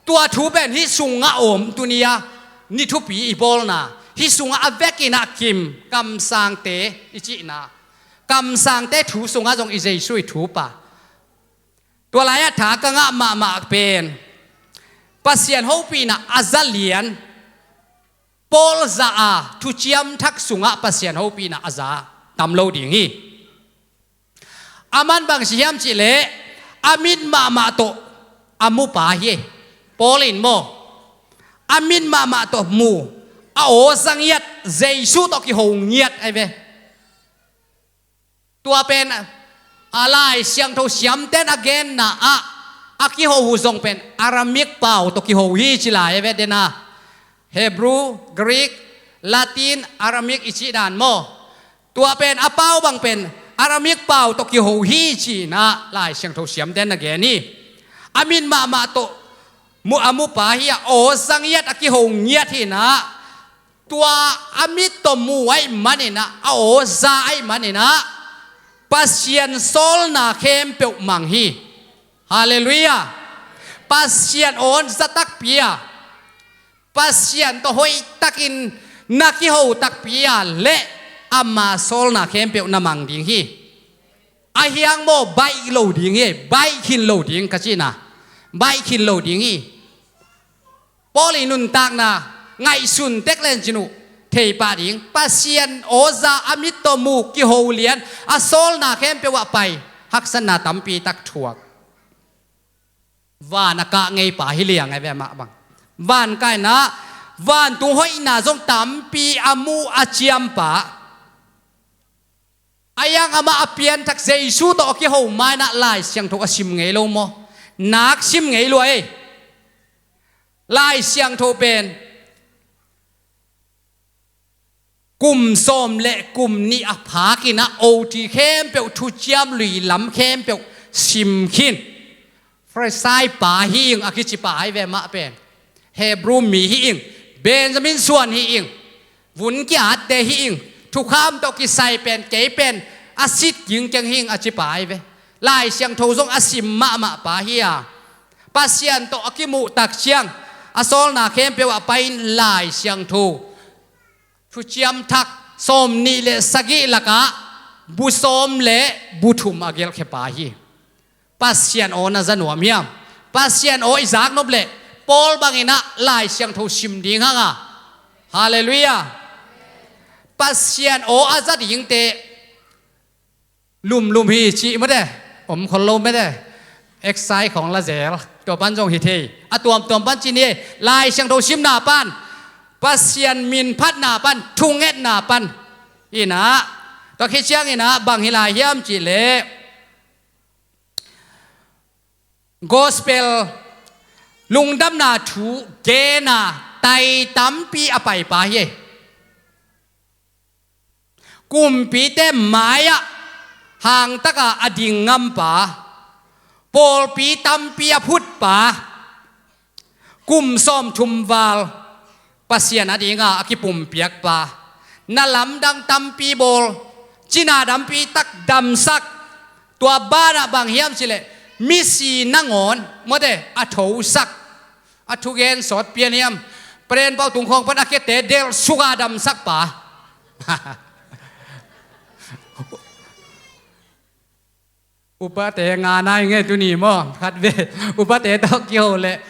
Tua thu pen hih sungah om, tuni a ni thupi i bawlna, hih sungah a vekin ah kim, kamsangte i cihna, kamsangte thu sungah zong i Jesu i thu pa. Tua lai-ah tha ka ngah mahmah pen Pasian hopihna a za lian, Paul za a, thuciam thak sungah Pasian hopihna a za tam lo ding hi. Aman bang ci hiam cih leh, a mit mahmah tawh a mupa hi. Paul in maw, a mit mahmah tawh mu, a aw za ngiat, Jesu tawh kiho ngiat ahi ve. Tua pen a Lai Siangtho siamten a genna ah a kiho uh zong pen Aramaic pau tawh kiho hi ci lai a ve den a. Hebrew, Greek, Latin, Aramaic i cih dan maw? Tua pen a pau bang pen Aramaic pau tawh kiho hi ci-in ah Lai Siangtho siamten a gen hi. A mit mahmah tawh mu, a mupa hi a, aw za ngiat, a kiho ngiat hi-in ah, tua a mit tawh mu ahih manin ah, a aw za ahih manin ah, Pasian sawlna khempeuh mang hi. Halleluiah. Pasian aw za takpi a, Pasian tawh hoihtakin na kiho takpi a leh, ama sawlna khempeuh na mang ding hi. A hiang maw, baih lo ding hi, baih khin lo ding ka cihna. Baih khin lo ding hi. Paul i nuntakna ngaihsun tek len cin uh thei pah ding. Pasian aw za, a mit tawh mu, kiho lian, a sawlna khempeuh ah pai, haksatna tampi tak thuak. Van a kah ngei pa hi liang ahi ve amah bang. Van kah in ah, vantung hoihna zong tampi a mu, a ciam pa. A hiang amah a pianthak Jesu tawh a kiho ma-in ah Lai Siangtho a sim ngei lo maw? Nak sim ngei lua ei. Lai Siangtho pen kum sawm le kum nih a phak in ah O T khempeuh, thuciam lui lam khempeuh sim khin. Farisai pa hi ing a kici pa ahi ve amah pen. Hebrew mi hi ing, Benjamin suan hi ing, vun ki-atte hi ing, thukham tawh kisai pen, kei pen a sit kingkeng hi ing a ci pa ahi ve. Lai Siangtho zong a sim mahmah pa hi a, Pasian tawh a kimuh tak ciang, a sawlna khempeuh ah pai-in Lai Siangtho, thuciam thak sawm nih le sagih lakah bu sawm le bu thum a gelhkhia pa hi. Pasian aw na za nuam hiam? Pasian aw i zaknop leh Paul bangin ah Lai Siangtho sim ding hang a. Halleluiah. Pasian aw a za dingte lumlum hi cih mate, om khol lo mate. Exercise khong la zel, tua pan zong hi thei. A tuamtuam pan cin hi, Lai Siangtho simna pan, Pasian min phatna pan, thungetna pan. In ah, tua khit ciangin ah bang hi lai hiam cih leh, Gospel, lungdamna thu gena tai tampi a paipa hi. Kumpite mai-ah hangtaka a ding ngampa, pawlpi tampi a phutpa, kum sawmthum val Pasian a dinga a kipumpiakpa, na lamdang tampi bawl, cina dampi tak damsak, tua banah bang hiam cih leh misi nangawn mawte a thosak, a thugen sawt pian hiam, paren pau tungkhawng pan a kete delh suka damsakpa. Upate nga nai ngei tuni maw, khat ve. Upate tawh kiho leh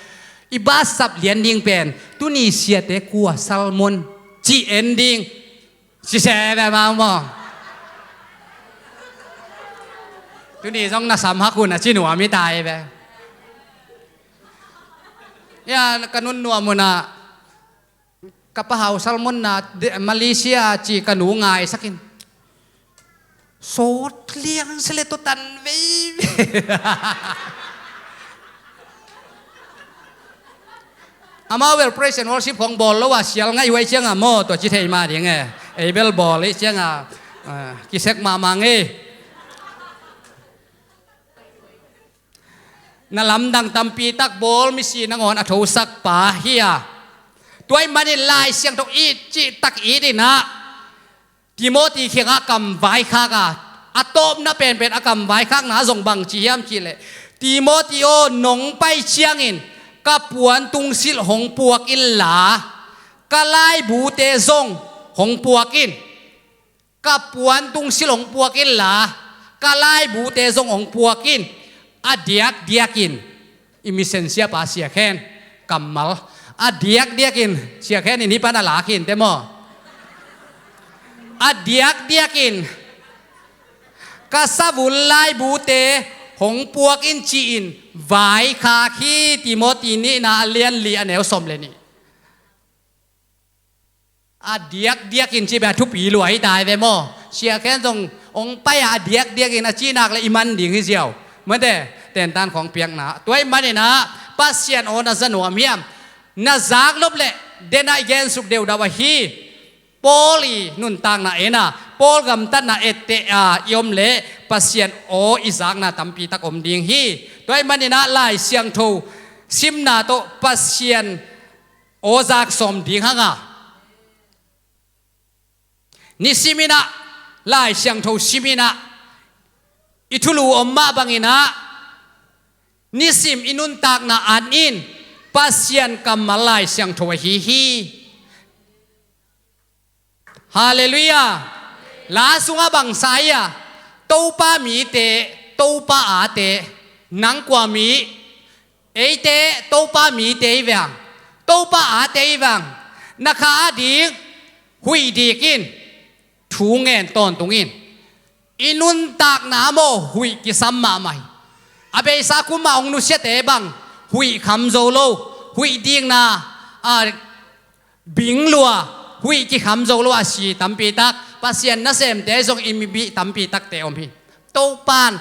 i basap lian ding pen, tuni siate kua sermon ci en ding. Sise ve ma maw. Tuni zong na sam hak un a ci nuam hi ta hi ve. Ya, ka nunnuam un ah ka pa Hau Salmon na de-, Malaysia ci ka nu ngaisak in. Sawt liang se le tua tan vei. Amau bel praise and worship hong bawl lo a, sial ngaih huai ciang a maw, tua ci thei mah ding e. Ei bel bawl i ciang a, ah, kisek mahmah ngei. Na lamdang tampi tak bawl, misi nangawn a thosak pa hi a. Tua ahih manin Lai Siangtho it cih tak it in ah, Timoti kiangah kam vaikhak a, a tawpna penpen a kam vaikhakna zong bang ci hiam cih leh, Timoti aw, nong pai ciangin ka puan tungsilh hong puak inla, ka laibute zong hong puak in. Ka puan tungsilh hong puak inla, ka laibute zong hong puak in. A diakdiakin, i mission siapa Sia Khen kammal, a diakdiakin, Sia Khen in hih pan a lak hi inteh maw? A diakdiakin ka savun laibute hong puak in ci-in vaikhak hi. Timoti nihna a lian li a neu sawm le nih. A diakdiakin ci bia thupi lua hi ta hi ve maw? Sia Khen zong hong pai a, a diakdiakin a cih nak leh i man ding hi ziau. Mate, tentan khawng piakna. Tua ahih manin ah, Pasian aw na za nuam hiam? Na zak nop leh, den ah i gensuk deuhdeuh ahi, Paul i nuntakna en a, Paul gamtatna etteh a i om leh, Pasian aw i zakna tampi tak om ding hi. Tua ahih manin ah Lai Siangtho simna tawh Pasian aw zak sawm ding hang a, nisimin ah Lai Siangtho simin ah i thulu om mah bangin ah, nisim i nuntakna an in Pasian kammal Lai Siangtho ahi hi. Halleluiah. La sungah bang sa hi a, Topa mite, Topa ate, nang kua mi? Eite Topa mite i veng, Topa ate i veng. Na kha ading huih dik in, thu ngen tawntung in. I nuntakna maw, huih kisam mahmah hi. A beisa kum ah hong nusiate bang huih kham zo lo, huih dikna, a, bing lua, huih kikham zo lo a si tampi tak, Pasian nasemte zong i mi bih tampi takte om hi. Topan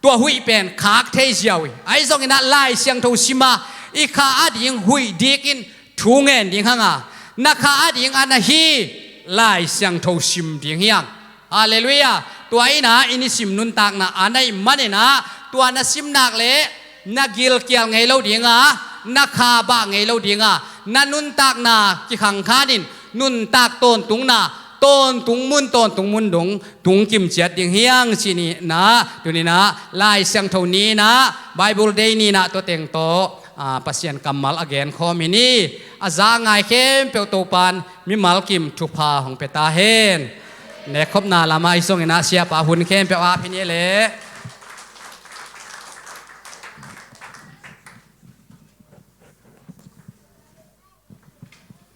tua huih pen khak thei ziau hi. Ahi zongin ah Lai Siangtho sim a, i kha ading huih dik in thu ngen ding hang a, na kha ading an ahi, Lai Siangtho sim ding hi hang. Halleluiah. Tua in ah i nisim nuntakna an ahih manin ah, tua na sim nak leh na gilkial ngei lo ding a, na kha bah ngei lo ding a, na nuntakna kikhangkhan in, nuntak tawntungna, tawntung mun, tawntung mun dong tung kim ciat ding hi hang ci-in ah, tuni-in ah Lai Siangtho ni-in ah, Bible Day ni-in ah, tua teng tawh, a, Pasian kammal a genkhawm hi ni. A za ngai khempeuh Topan mimal kim thupha hong pia ta hen. Nekkhopna lamah i zongin ah siapa hun khempeuh ap hi ni leh.